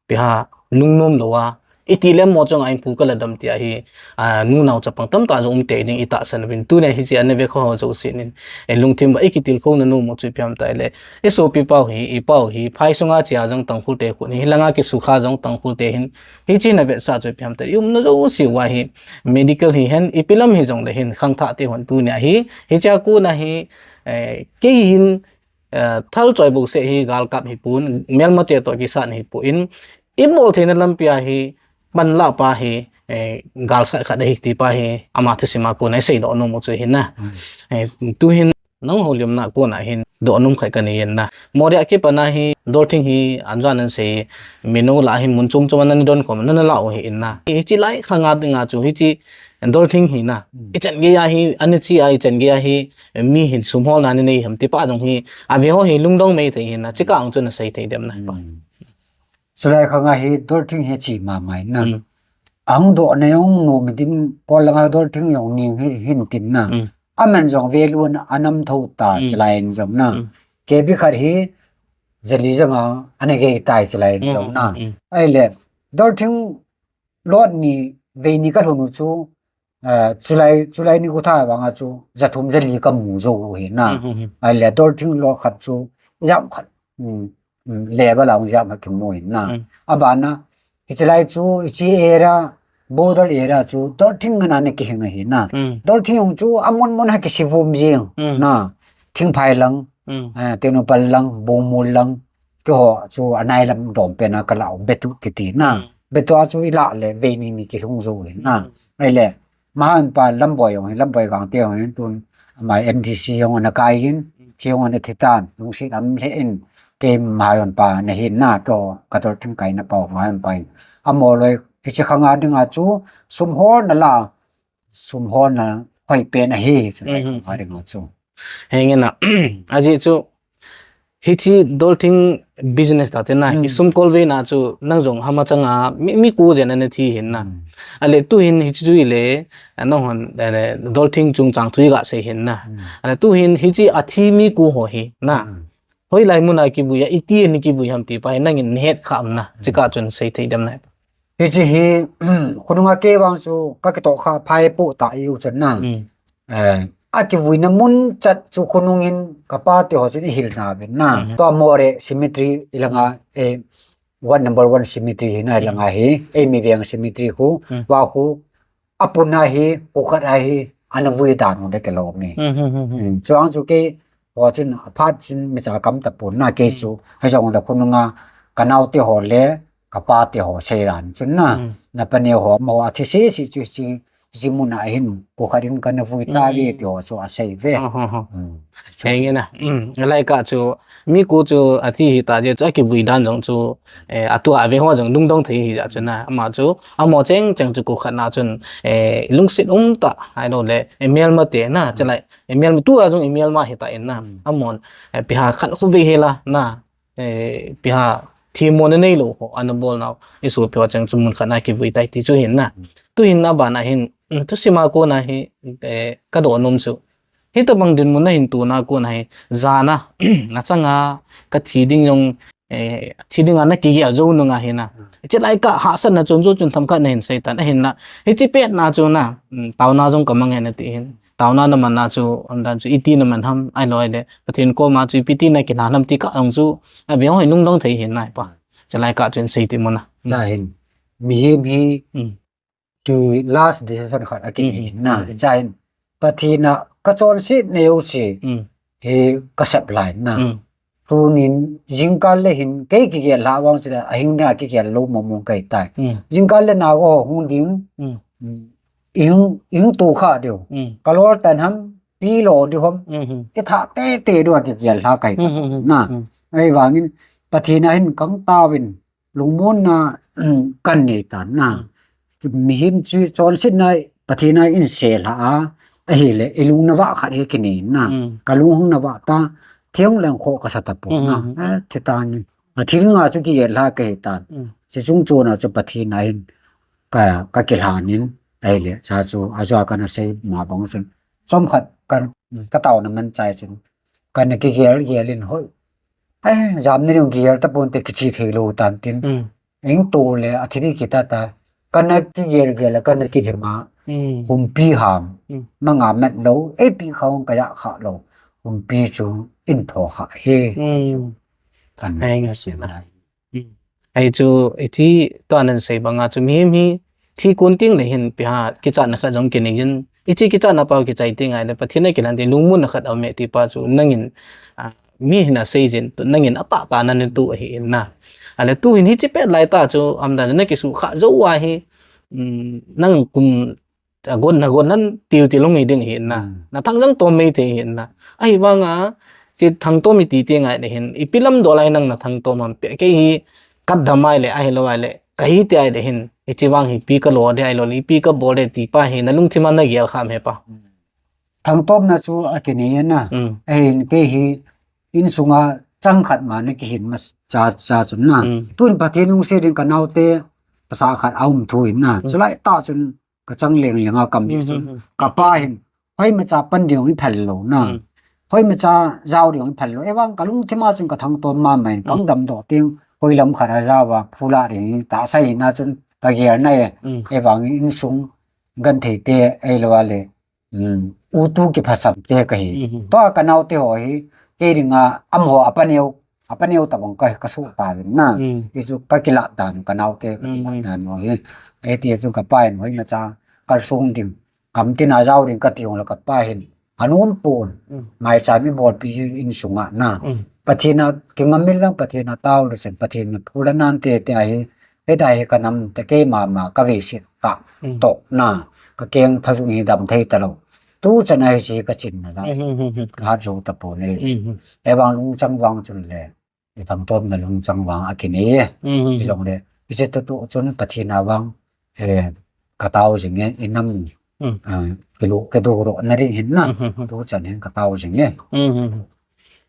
pi ha, lungnom lou a. I ti lem mo chong a in pu ka la dam ti a hi, a, nu nau chapang tam ta jong um te ding i tahsan uvin. Tuni a hi chi a na ve kho ho jo sin in. E lungthim vai i ki til kho na nom u chu pi ham ta le. I sopi pau hi, i pau hi, phai sunga chia jong Tangkhul te khu ni, hi langa ki su kha jong Tangkhul te hin. Hi chi na ve sa chu pi ham ta. I um na jo si wa hi. Medical hi hen, ipi lam hi jong le hin, khangthah te hon tuni a hi, hicha kuna hi, eh, kei hin, eh, thal choi bou se hi, gal kap hi pun, melma te to ki san hi pu in, i bol theina lampi a hi, pan la pa hi, eh, gal sat khat hi ti pa hi, ama thusim a kuna i sei doh nom u chu hin na. Eh, tu hin, nang ho lim na kuna hin, doh nom khat ka nei in na. Moreh a kipan a hi, Dolthing hi, an jan an sei, minu la hin mun chom chom a na ni don khom, na na la u hi in na. Hi chi lai khang a ding a chu, hi chi Dolthing hi na. I chan gei a hi, ani chi a i chan gei a hi, mi hin sum hol na ni nei ham ti pa dong hi, a ve ho hi lungdong mei thei hin na, chi ka ang chu na sei thei dem na pa. Chulai khang a hi Dolthing hi chi ma mai na. Ang doh na jong nom tin, pol langa Dolthing jong ni hi hin tin na. Aman jong ve lun a nam tho ta chulai in jong na. Kebi khat hi jali jong a, ana gei tai chulai in jong na. Ai le, Dolthing lot ni vei ni ka lhun u chu, eh, chulai, chulai ni ku tha vang a chu, ja thum ja li ka mu jo u hi na. Ai le Dolthing lot khat chu, jam khat, mm, mm, le ba la jam khat ki mu hi na. A ba na, hi chulai chu, hi chi area, border area chu, Dolthing nga na ni ki hing hi na. Dolthing jong chu, a mon mon ha ki si vum jing na. Thingphai lang, eh, Tengnoupal lang, Bungmul lang, Keiho chu anai lam dom pen a ka la u Betu kiti na. Betu a chu i la le vei ni ni ki lhung jo le na. Ai le, Mahan pa Lamboi jong, Lamboi Gangte jong tun, amai M D C jong ana kai in, ki jong ana thi tan, lungset am le in, keima jong pa na hin na, keiho ka Dolthing kai na pa, Mahan pa in. Amo loi, hi chi khang a ding a chu, sum hol na la, sum hol na hoi pen ahi, chu lai khang a ding a chu. Heng in a, a ji chu, hi chi Dolthing business ta te na, i sum kol ve na chu, nang jong hama chang a, mi, mi ku jen ana thi hin na. A le tu hin hi chi chu i le, a nang hon, eh, Dolthing chungchang thu i ga sei hin na. A le tu hin hi chi a thi mi ku ho hi na. Hoi lai mun a ki vui a, i ti ni ki vui ham ti pa hi nang in het kha am na. Chi ka chun sei thei dem na. Hi chi hi, khonung a kei vang chu, ka kitoh kha phai po ta i u chun na. Eh, akivuina mun chat chu khonung in kapa te ho chun ihil nauvin na. Tua Moreh cemetery ilanga, eh, one number one cemetery hi na ilanga hi, eh, Miveng cemetery khu, va khu, apuna hi, kukhat a hi, ana vui dan u de ke lo mi. Chuang chu kei, ho chun, aphat chun, mi cha kam ta pun na kei chu, hijong le khonunga, kanaote ho le, kapa te ho seidan chun na, na paneo ho, mo athi sisi chu si, Jimuna hin, kukhat in kana vui ta ve ti ho chu asei ve. Henge na. Lai ka chu, mi ku chu athi hita je chu akivui dan jong chu, eh, atua ave ho jong lungdong thei hija chu na. Ama chu, amo cheng cheng chu kukhat na chun, eh, lungset um ta, ahilou le, eh, melma te na, chalai, eh, melma tua jong, eh, melma hita in na. Amon, eh, piha khat khu ve hela na. Eh, piha thimmo na neilou ho, ana bol nau, isopi ho cheng chu mun khat na kivui tai ti chu hin na. Tu hin na bana hin, mm, tu sima kona hi, eh, ka doh nom chu. Hitabang dinmun na hin tuna kona hi, jana, na changa, ka thi ding jong, eh, thi dinga na kigel jou nunga hi na. Hiche lai ka hahsatna chun jou chun themkhat na hin seitan, ahin na. Hiche pet na chu na, mm, taona jong ka mang e na ti hin. Taona na man na chu, umdan chu, iti na man ham, ahilou le, Pathen koma chu, ipi ti na kilhan ham ti ka jong chu, avi hoi lungdong thei hin nai pa. Chalai ka chun sei ti mo na. Cha hin, mihem hi, tu last decision khat akin hin na. Cha hin, Pathen a ka chonset neo si, hi ka sep lai na. Tunin, jingkal le hin, kei kigel lha vang sila, ahing na kigel lou mong mong kai tai. Jingkal le na go hung ding, ihung, ihung tu kha diu. Ka lol tan ham, pi lo diu ham. I tha te te diu a kigel lha kai ta. Na, ahivangin, Pathen a hin kang tauvin, lungmonna, kan nei tan na. Mihem chu chonsetna, Pathen a in se lha a, ahile, i lung na vah khat hi kinei na. Ka lung hung na vah ta, theng leng kho ka sa ta po na. Eh, thi ta ngi. A thi ringa chu kigel lha ka hi tan. Chi chung chona chu Pathen a hin, ka, ka kilhan in, ahile, cha chu, ajua kana sei ma bang chun. Chomkhat kan, ka taona man chai chun. Kana kigel, gel in hoi. Eh, jam ni jong gel ta pon te kichi thei lou tan tin. Eng to le a thiri kita ta. Kana kigel gel a kana kilhem a. Humpi ham. Manga mat lou. Ei pi kha hung ka ya kha lou. Humpi chu in tho kha he. Kan. Ai nga si na. Ai chu, hiche tua nan sei banga chu mihem hi, thi kon teng le hin piha, kichatna khat jong kinei jin. Hiche kichatna pa kichai teng ahile, Pathen a kilhan teng lungmonna khat aume ti pa chu nangin, a, mi hin asei jin, tu nangin atah tah nan tu ahi in na. Ale tu hin hiche pet lai ta chu, umdan na kisu kha jou a hi, um, nang kum, a gon na gon nan tiu ti lung hi ding hi na. Na thang jang tom mei thei hi na. Ahivanga, chi thang tom i ti ti ngai le hin. Ipi lam do lai nang na thang tom am pe kei hi kat dam ai le, ahilou ai le. Ka hi ti ai le hin. Hiche vang hi pi ka lo de ai lo le, pi ka bol de ti pa hi na lungthim a na gel kham he pa. Thang tom na chu a kinei na. Ahin kei hi in sunga chang khat ma na kihin ma cha, cha chun na. Tun Pathen lungset in ka naote pasa khat aum thu in na. Chulai ta chun ka chang leng leng a kam di chun. Ka pa hin, hoimacha pan ding i phal lou na. Hoimacha jao ding i phal lou. Evang ka lungthim a chun ka thang tom ma ma in, kang dam doh teng, hoi lam khat a jao a, phula ding, ta sa hi na chun, ka gel na e. Evang in sung, gan thei te, ei lo a le, u tu kiphasam te ka hi. Tua ka naote ho hi, kei dinga, am ho a pan eu, a paneo tabang ka, ka suh ta vin na. Ti chu ka kilah dan, ka naote ka kilah dan mo hi. Ei ti chu ka pa in hoimacha kal sung ding. Kam tin a jao ding ka ti ong le ka pa hin. Anun pun. Mai cha mi bol pi in sunga na. Pathen a kingam mil lang Pathen a tao le sen Pathen mi phula nan te te ahi. Heta hi ka nam te kei mama ka veiset ta toh na, ka keng tha jung hi dam thei ta lou. Tu chan a hi si ka chin na la. Ka hat jou ta pon e. Evang lungchang vang chun le. I thang tom na lungchang vang a kinei e. I long le. I se tu tu chun Pathen a vang. Eh, ka tao jing e, i nam. Ah, kilu, kidu ro na ring hin na. Tu chan hin ka tao jing e.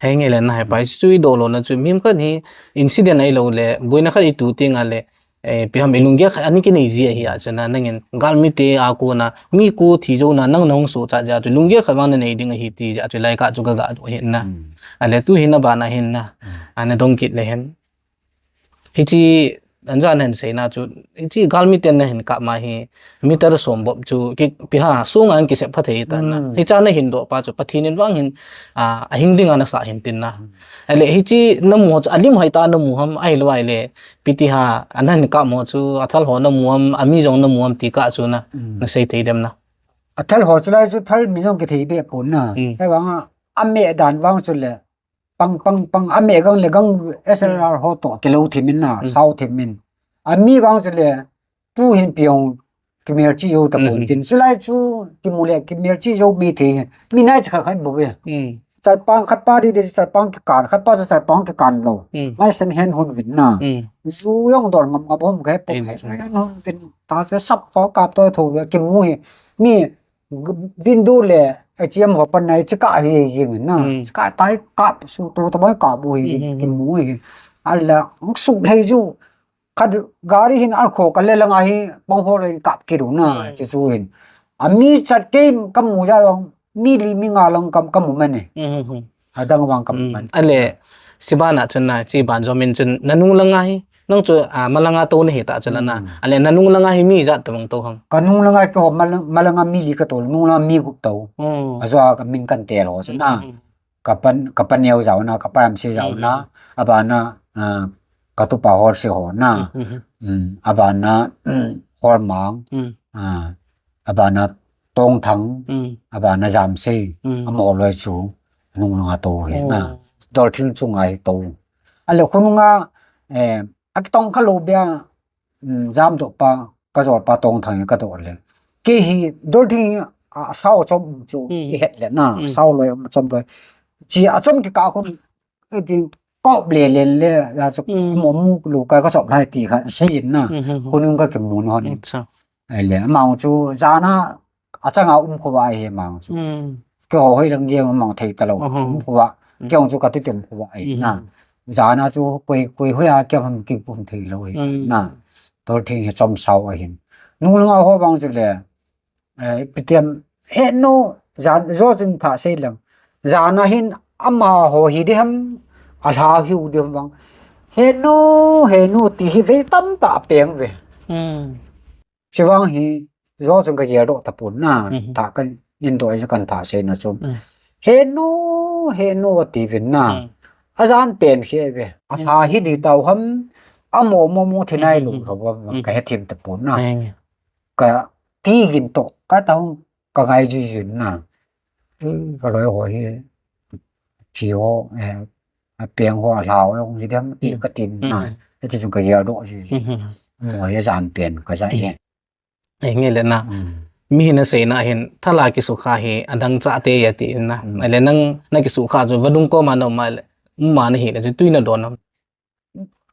Henge le na hai pa, chu i doh lou na chu, mihem khat hi incident ahilou le, boina khat i tu teng a le, eh, ipi ham i lunggel khat ana kinei ji ahi a chu na, nangin galmi te a kona, mi ko thi jou na, nang na hung sohcha jeh a chu, lunggel khat vang na nei ding ahi ti jeh a chu, lai ka chu ka ga doh hin na. Ale tu hin a bana hin na, ana dong kit le hin. Hiche Anja nahin seina chu, hiche galmi ten nahin kap ma hi, meter som bop chu, ki, pi ha, sunga kisep pha thei ta na. Hmm. Hicha nahin doh pa chu, Pathen in vang hin, a, ahing dinga nasah hin tin na. Hmm. Ahile, hiche namu chu, alim hoi ta namu ham, ahilou ahile, piti ha, anahin kap mo chu, athal ho namu ham, ami jong namu ham, ti kah chu na, Hmm. nasei thei dem na. Athal ho chu lai chu, thal mi jong kithei be pon na. Hmm. Ahivanga, ameh dan vang chu le, pang, pang, pang, ameh gang le gang S L R ho toh kilou thim in na, Hmm. sao thim in. Ami vang chu le, tu hin piong kimerchi jou tapon Hmm. tin. Chulai chu kimu le kimerchi jou mi thei. Mi nai cha khat khat bou ve. Hmm. Charpang khat pa di di charpang kikan, khat pa chu charpang kikan lou. Hmm. Mai second hand hung vin na. Hmm. Ju jong dol ngam ngam bom khe pom Hmm. he second hand hung vin. Ta chu sap to kap to tho ve kimu hi. Mi Window le, A T M ho pan nai, chika hi jing na. Hmm. Chika tai kap su to, to mai kap bu hi, Hmm, hmm, hmm. kimu hi. Ala, su lei ju. Khat gari hin a kho ka le langa hi, bang ho le kap kiru na, Hmm. chi chu hin. Ami chat ke kamu ja long, mi li mi nga long kam, kamu mane. Hmm, hmm, hmm. Adang vang kam Hmm. man. Ale, chibana chun na, chiban jomin chun, nanung langa hi, nang chu, a, malanga to nahi ta chun na. Hmm. Ale, nanung langa hi mi ijat tabang to ham. Kanung langa keiho mal-, malanga mi li kato, nung langa mi gup to. Hmm. Ajou a kamin kan tel ho chun na. Hmm. Kapan, kapan neo jao na, kapa M C jao na, Hmm. abana, a, katupa hol se ho na. Hmm, hmm, hmm. Hmm, abana, hmm, hol mang. Hmm. A, abana Tongthang, Hmm. abana Jamsei, Hmm. amaho loi chu nung langa to hi na. Oh. Dolthing chunga hi to. Ale khonunga, eh, akitong kha lou bia, mm, jamdoh pa, kajol pa Tongthang hi kadoh le. Kei hi Dolthing hi, a, sao chom chu Hmm. ihet le na, Hmm. sao loi chom loi. Chi achom kikah khun, Iti kop le len le, ya chu Hmm. mo mu lu ka ka chop lai ti kha sei in na. Hmm, hmm, hmm. Khonung ka kimu na hon. Acha. Ahile, amang chu jana achanga um kho ba hi amang chu. Hmm. Keiho hoi lang ge amang thei ta lou. Hmm. Um kho ba. Hmm. Kei jong chu ka ti tem kho ba hi Hmm. na. Jana chu koi, koi hoi a kei ham ki pum thei lou hi Hmm. na. Dolthing hi chom sao ahin. Nung langa ho vang chu le, Eh, ipi ti ham, henu, jan, jo chun thah sei lang. Jana hin amaho hi di ham, alha hi u di ham vang. Henu, henu ti hi vei tamtah peng ve. Hmm. Chuvang hi, jo chun ka geldoh tapon na, Hmm. thah kan indoh a kan thah sei na chu. Hmm. Henu, henu ati vin na. Hmm. Ajan pen khe ve. Alha hi di tau ham, amo mo mo thi nai Hmm. lu, Hmm. ka he thim tapon na. Hmm. Ka ti gin toh, ka tao, ka ngai jui jui na. Hmm. Ka loi ho hi, phi ho, eh, a peng ho, a lhau ho, hong hi dem, ti Hmm. ka tin na. Hmm. Ati chung ka geldoh jui. Hmm. Mo hi jan pen, ka ja Hmm. e. Ei, nge le na. Hmm. Mi hin asei na hin, thala kisukha hi, adang cha te ya ti na. Hmm. Ahile nang, na kisukha chu, vadung koma na um a le, um a na hi le, chu tui na don am.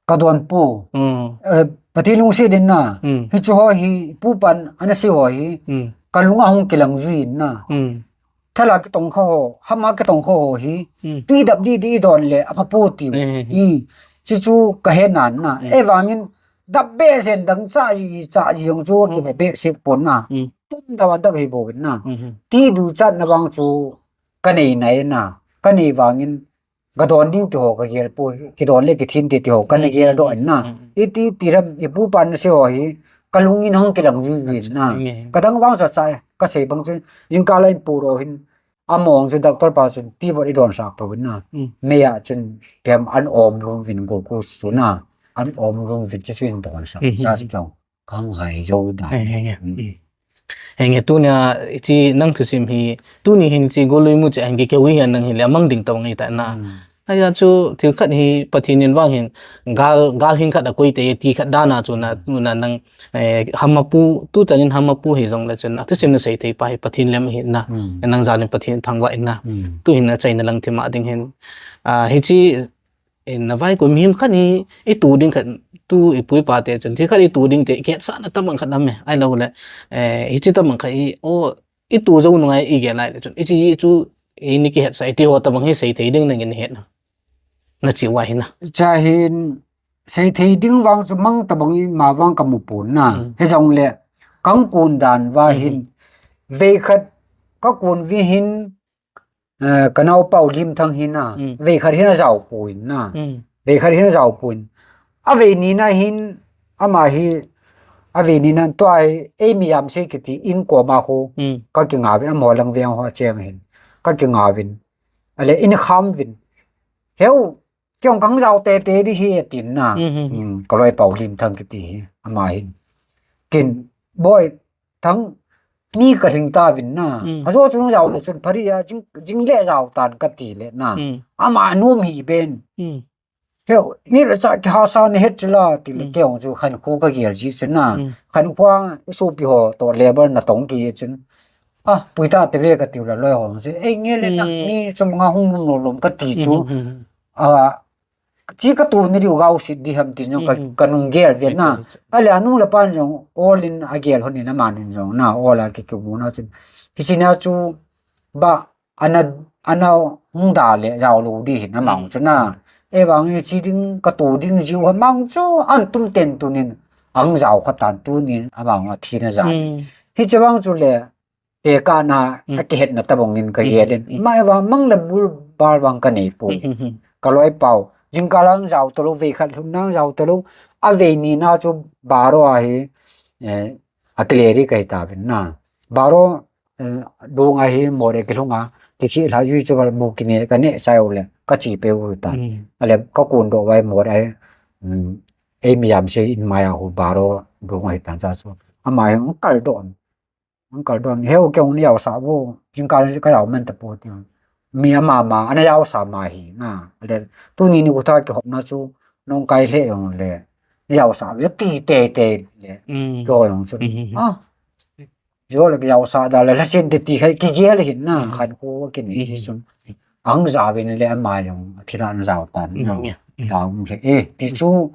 Ka don pu. Hmm. Eh, Pathen lungset in na. Hmm. Hichu ho hi, pu pan, ana sei ho hi. Hmm. Ka lunga hung kilang jui in na. Hmm. Thala kitong kha ho, hama kitong kha ho hi. Hmm. Tui dap di di don le, apha pu ti. Hmm. Hmm. Chuchu ka he nan na. Hmm. Evangin, dap be sen dang cha ji, cha ji jong chu, Hmm. ki be sik pon na. Hmm. Tum da wa dap hi bo na. Hmm. Ti du chat na vang chu, ka nei nai na. Ka nei vangin, ka don ding ti ho ka gel pu, kidon le kithin te ti ho, ka na Hmm, gel hmm, doh hmm, in na. Hmm. Iti, ti ram, i pu pan na sei ho hi, ka lungin hung kilang jui jui in na. Nge. Ka dang vang cha cha, ka sei bang chun, jingkah lai pu ro hin, among chu doctor pa chun, ti vot i don sak pau in na. Hmm. Mei a chun, pem an om lum vin go ku chu na. An om lum vin chu in don sak. Hmm, hmm, Cha hmm. chu Kang hai jo da. Henge, henge. Hmm. Hmm. Henge, tunia, chi nang thusim hi, tuni hin chi golui mu chi henge keu hi nang hin le mang ding tong ngai ta na. Hmm. Aya chu thil khat hi Pathen in vang hin gal, gal hin khat a koi te ti khat da na chu na, Hmm. tu na nang, eh, hama pu, tu chan in hama pu hi jong le chun na, thusim na sei thei pa hi Pathen lem hi na. Hmm. Nang jal in Pathen thangvah in na. Hmm. Tu hin na chaina lang thima ding hin. Ah, hichi In na vai ko mihem khat hi, i tu ding khat, tu i pu i pa te chun, thil khat i tu ding te, kihetsahna tabang khat um e, ahilou le, eh, hichi tabang khat i, o, i tu jou nunga i gel lai le chun, hichi chu, i ni kihetsah, i ti ho tabang hi sei thei ding nangin het na. Na chi uva hi na. Cha hin, sei thei ding vang chu mang tabang i ma vang ka mu pon na. Hmm. Hijong le, kang kun dan va Hmm. hin, vei khat, ka kun vi hin, Eh, ka naopa u Limthang hin a, Mm. vei khat hin a jao poi na. Mm. Vei khat hin a jao poi. A vei ni na hin Ama hi, aveni nan tua hi, ei mi jam sei kiti in koma khu, ka kinga vin, amaho lang veng ho cheng hin. Ka kinga vin. Ale in kham vin. Heu, kei ong kang jao tete di hi atin na. Ka loi pau lim thang kiti hi, ama hin. Kin, boi, thang, ni ka hling ta vin na. Ajo chung jao le chun phari a, jing, jing le jao tan kati le na. Ama nom hi ben. Heu, ni le cha ki hasa ni het chula, ti le kei ong chu khan khu ka gel ji chun na. Khan khu a, sopi ho, to level na tong ki chun. A, pui ta te ve kati u la loi ho chu. Ei nge le na, ni chum nga hung lum lom lom kati chu. A, chi ka tu ni diu gau sit di ham ti jong ka, ka nung gel ve na. Ale anu le pan jong all in a gel hon in ama nun jong na, all a ki ki mu na chun. Hi chi na chu ba ana, ana hung da le jao lo di hin ama chu na. E vang hi chi ding ka tu ding jiu ha mang chu an tum ten tunin ang jao kha tan tunin ama a thi na ja. Hi che vang chu le te ka na a ki het na ta bong in ka ye den. Mai vang mang le bul bal vang ka nei pu. Ka loi pau. Jing ka lang jao to lo ve khat lhum nang jao to lo. A ve ni na chu baro a hi, eh, a ki le ri ka hi ta vin na. Baro Dung ahi mor e kilhung a, kikhih lha jui chu val bu kine ka neh chai u le, ka chi pe u ta. Ale ka kun doh vai mor ahi, ei mi jam sei in mai a hu baro dung ahi tan cha chu. Ama hi ang kal don. Ang kal don. Heu kei ong ni jao sa bu, jingkal ka jao man ta po ti. Mi ama ma, ana jao sa ma hi na. Ale, tuni ni kutha kihopna chu, nong kai le ong le. Ni jao sa le ti te te le. Ko ong chu. Ah. Yo le jao sa da le la sin te ti khai ki gel hin na khan ko ki ni sun. Ang jao vin le ama jong ki ran jao tan. Dang le e ti chu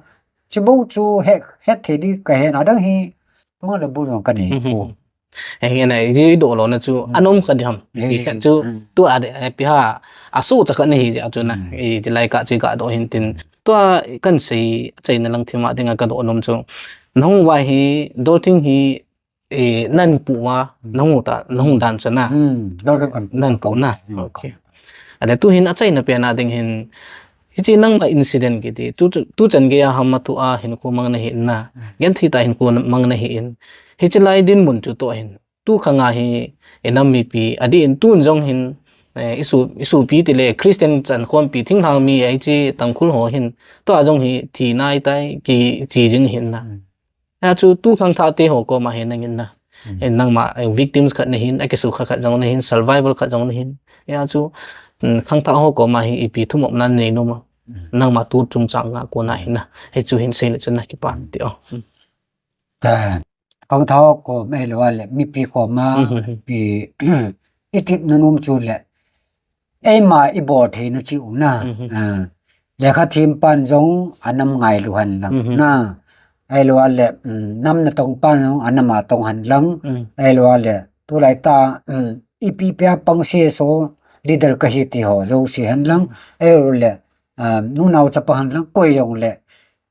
chi bo chu he he the di ka he na dang hi ma le bu jong ka ni ko. He nge na ji do lo na chu anom ka di ham. Ti kha chu tu a de pi ha a su cha ka ni hi ja chu na. E ti lai ka chi ka do hin tin. Tu a kan sei chai na lang thima ding a ka do nom chu. Nong wa hi dol thing hi e, nan pu ma, nahung ta, nahung dan chu na. Nan pu na. Okay. Ale tu hin a chaina pen a ding hin, hichi nangma incident kiti, tu, tu, tu chan gei a ham a tu a hin khu mang na hi na. Gen thi ta hin khu mang na hi in. Hichi lai dinmun chu to hin. Tu khang a hi, e nam mipi, a di in tun jong hin, e, isu, isu pi ti le Christian chan khom pi thing hlang mi, e, chi tang khul ho hin. Tu a jong hi, thi nai tai, ki chi jing hin na. Hia chu tu khangthah te ho koma hi nangin na. Nangma victims khat nahin, akisukha khat jong nahin, survival khat jong nahin. Hia chu khangthah ho koma hi ipi thumop nan nei nom a. Nangma tu chungchang a kona hi na. Hichu hin sei le chun na kipa ti o. Khangthah ho koma hi lo le mipi koma pi itip na nom chu le. Eima ibol theina chi u na. Lekha thim pan jong anam ngailu hen lang na. Ahilou le, nam natong pan jong anam a tong hen lang. Ahilou le, tulai ta, ipi pia pang C S O leader kahi ti ho jouse hen lang. Ahilou le, nunao chapa hen lang koi jong le.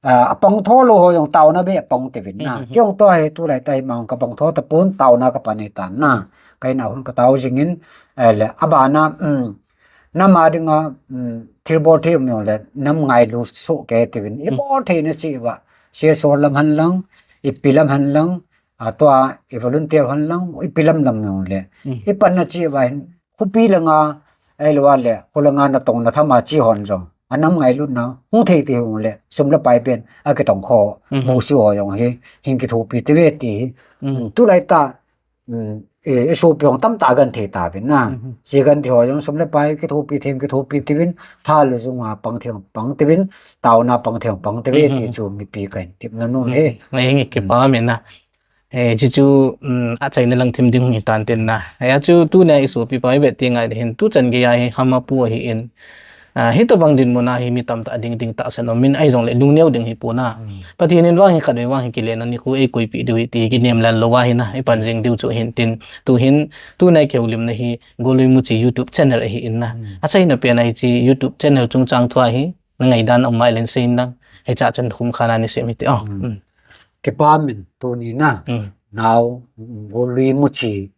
A, apang tho lou ho jong taona be apang te vin na. Kei jong tua hi tulai ta hi mang ka pang tho ta pon taona ka pan hi tan na. Ka in a hun ka tao jing in, eh, le, abana, nam a ding a, thil bol thei um jong le, nam ngailu soh kei te vin. I bol thei na chi va, C S O lam hen lang, ipi lam hen lang, a tua, i volunteer hen lang, ipi lam lam jong le. I pan na chi va hin, Khopi langa, ahilou le, kholanga natong natham a chi hon jong. Anam ngailutna, hung thei ti hung le, sum le pai pen, akitong kho, musi ho jong hi, hin kithopi ti ve ti hi. Tulai ta, e, isopi hong tamtah gan thei ta vin na. Chi gan thei ho jong sum le pai kithopi thei, kithopi ti vin, tha le jung a pang thei pang ti vin, taona pang thei pang ti ve ti chu mipi kan tip na nom e. Ngai ngi kipa me na. Eh, chu chu, achaina lang thim ding hi tan tin na. Hia chu tuna isopi pa i vet ti ngai hin tu chan gei a hi hama pu ahi in. Ah, hitobang dinmun a hi mi tamtah ding ding tahsan um in ahi jong le lungneo ding hi pu na. Pathen in vang hi khat vei vang hi kile na ni khu ei koipi diu hi ti kinem lan lou a hi na. I pan jing diu chu hin tin. Tu hin, tuna i kihoulimna hi Golui Muchi YouTube channel ahi in na. Achaina pen a hichi YouTube channel chungchang thua hi. Na ngaidan um mai len sei in lang. Hicha chun khum khana ni sem hi ti o. Kipa min tuni na. Nau, Golui Muchi,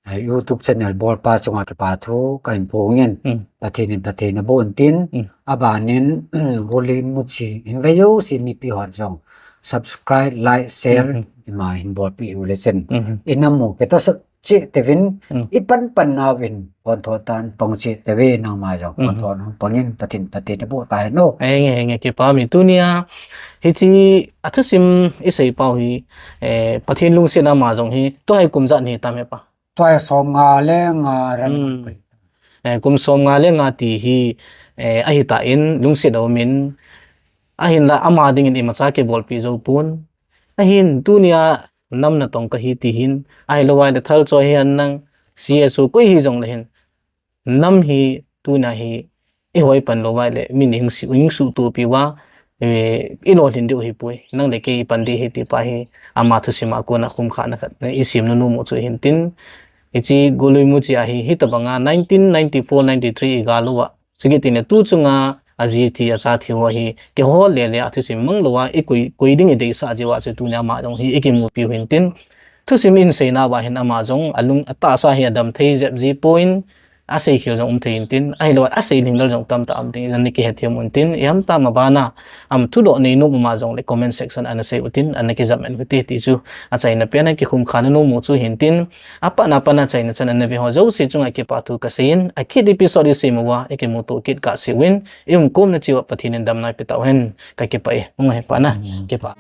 eh, YouTube channel bolpa chunga kipa thu, ka in phong in, Pathen in Pathen a bon tin, abanin, Golui Muchi, in ve jouse mipi hon jong, subscribe, like, share, ima hin bolpeh u le chun. Inam u kitoh sah cheh teuvin, ipan pan nauvin, pon tho tan pang cheh teuve nangma jong, pon tho nang pangin Pathen, Pathen in aboh tahen o. Enge, enge, kipa mi tunia. Hiche a thusim isei pau hi, eh, Pathen lungsetna ama jong hi, tua hi kum ijat ni tam he pa. Tua hi som nga le nga ran. Eh, kum som nga le nga ti hi, eh, ahitan lungset aumin, ahinla ama dingin imacha kibolpi jou pon. Ahin tunia nam natong kahi ti hin, ahilou le thal choi hihen lang, C S O koi hijong le hin, nam hi tunia hi ihoi pan lou le, min hing si, hing suhtoh piuva, eh, ilolhin diu hipoi. Nang le kei ipan ding ahi ti pa hi, ama thusim a kona khumkhana khat, eh, isim nom u chu hintin. Hiche Golui Muchi a hi, hitobanga nineteen ninety-four ninety-three igal uva. Chukit teng le tu chunga aji thi, acha thi ho hi, kihol le le a thusim mang louva, ikoi, koi ding ideisah jeh uva chu tunia ama jong hi ikimupiu hintin. Thusim in seina uva hin ama jong alung atahsa hi adam thei jep ji pon, asei khel jong um thei hintin, ahilou le asei lhinglel jong tamtah um ding, nana kihethem untin, ihamtah ma bana, ama thudoh nei nom um a jong le comment section ana sei utin, ana kijam en uvin te ti chu, achaina pen a kikhumkhana nom u chu hintin, apatna pat a achaina chan ana ve ho jouse chunga kipa thu kaseiyin, akit episode isei uva, ikimuto kit kahseuvin, iumkhomna cheh uva Pathen in damna eipeh tauhen, kakipah e, mong he pa na, kipa.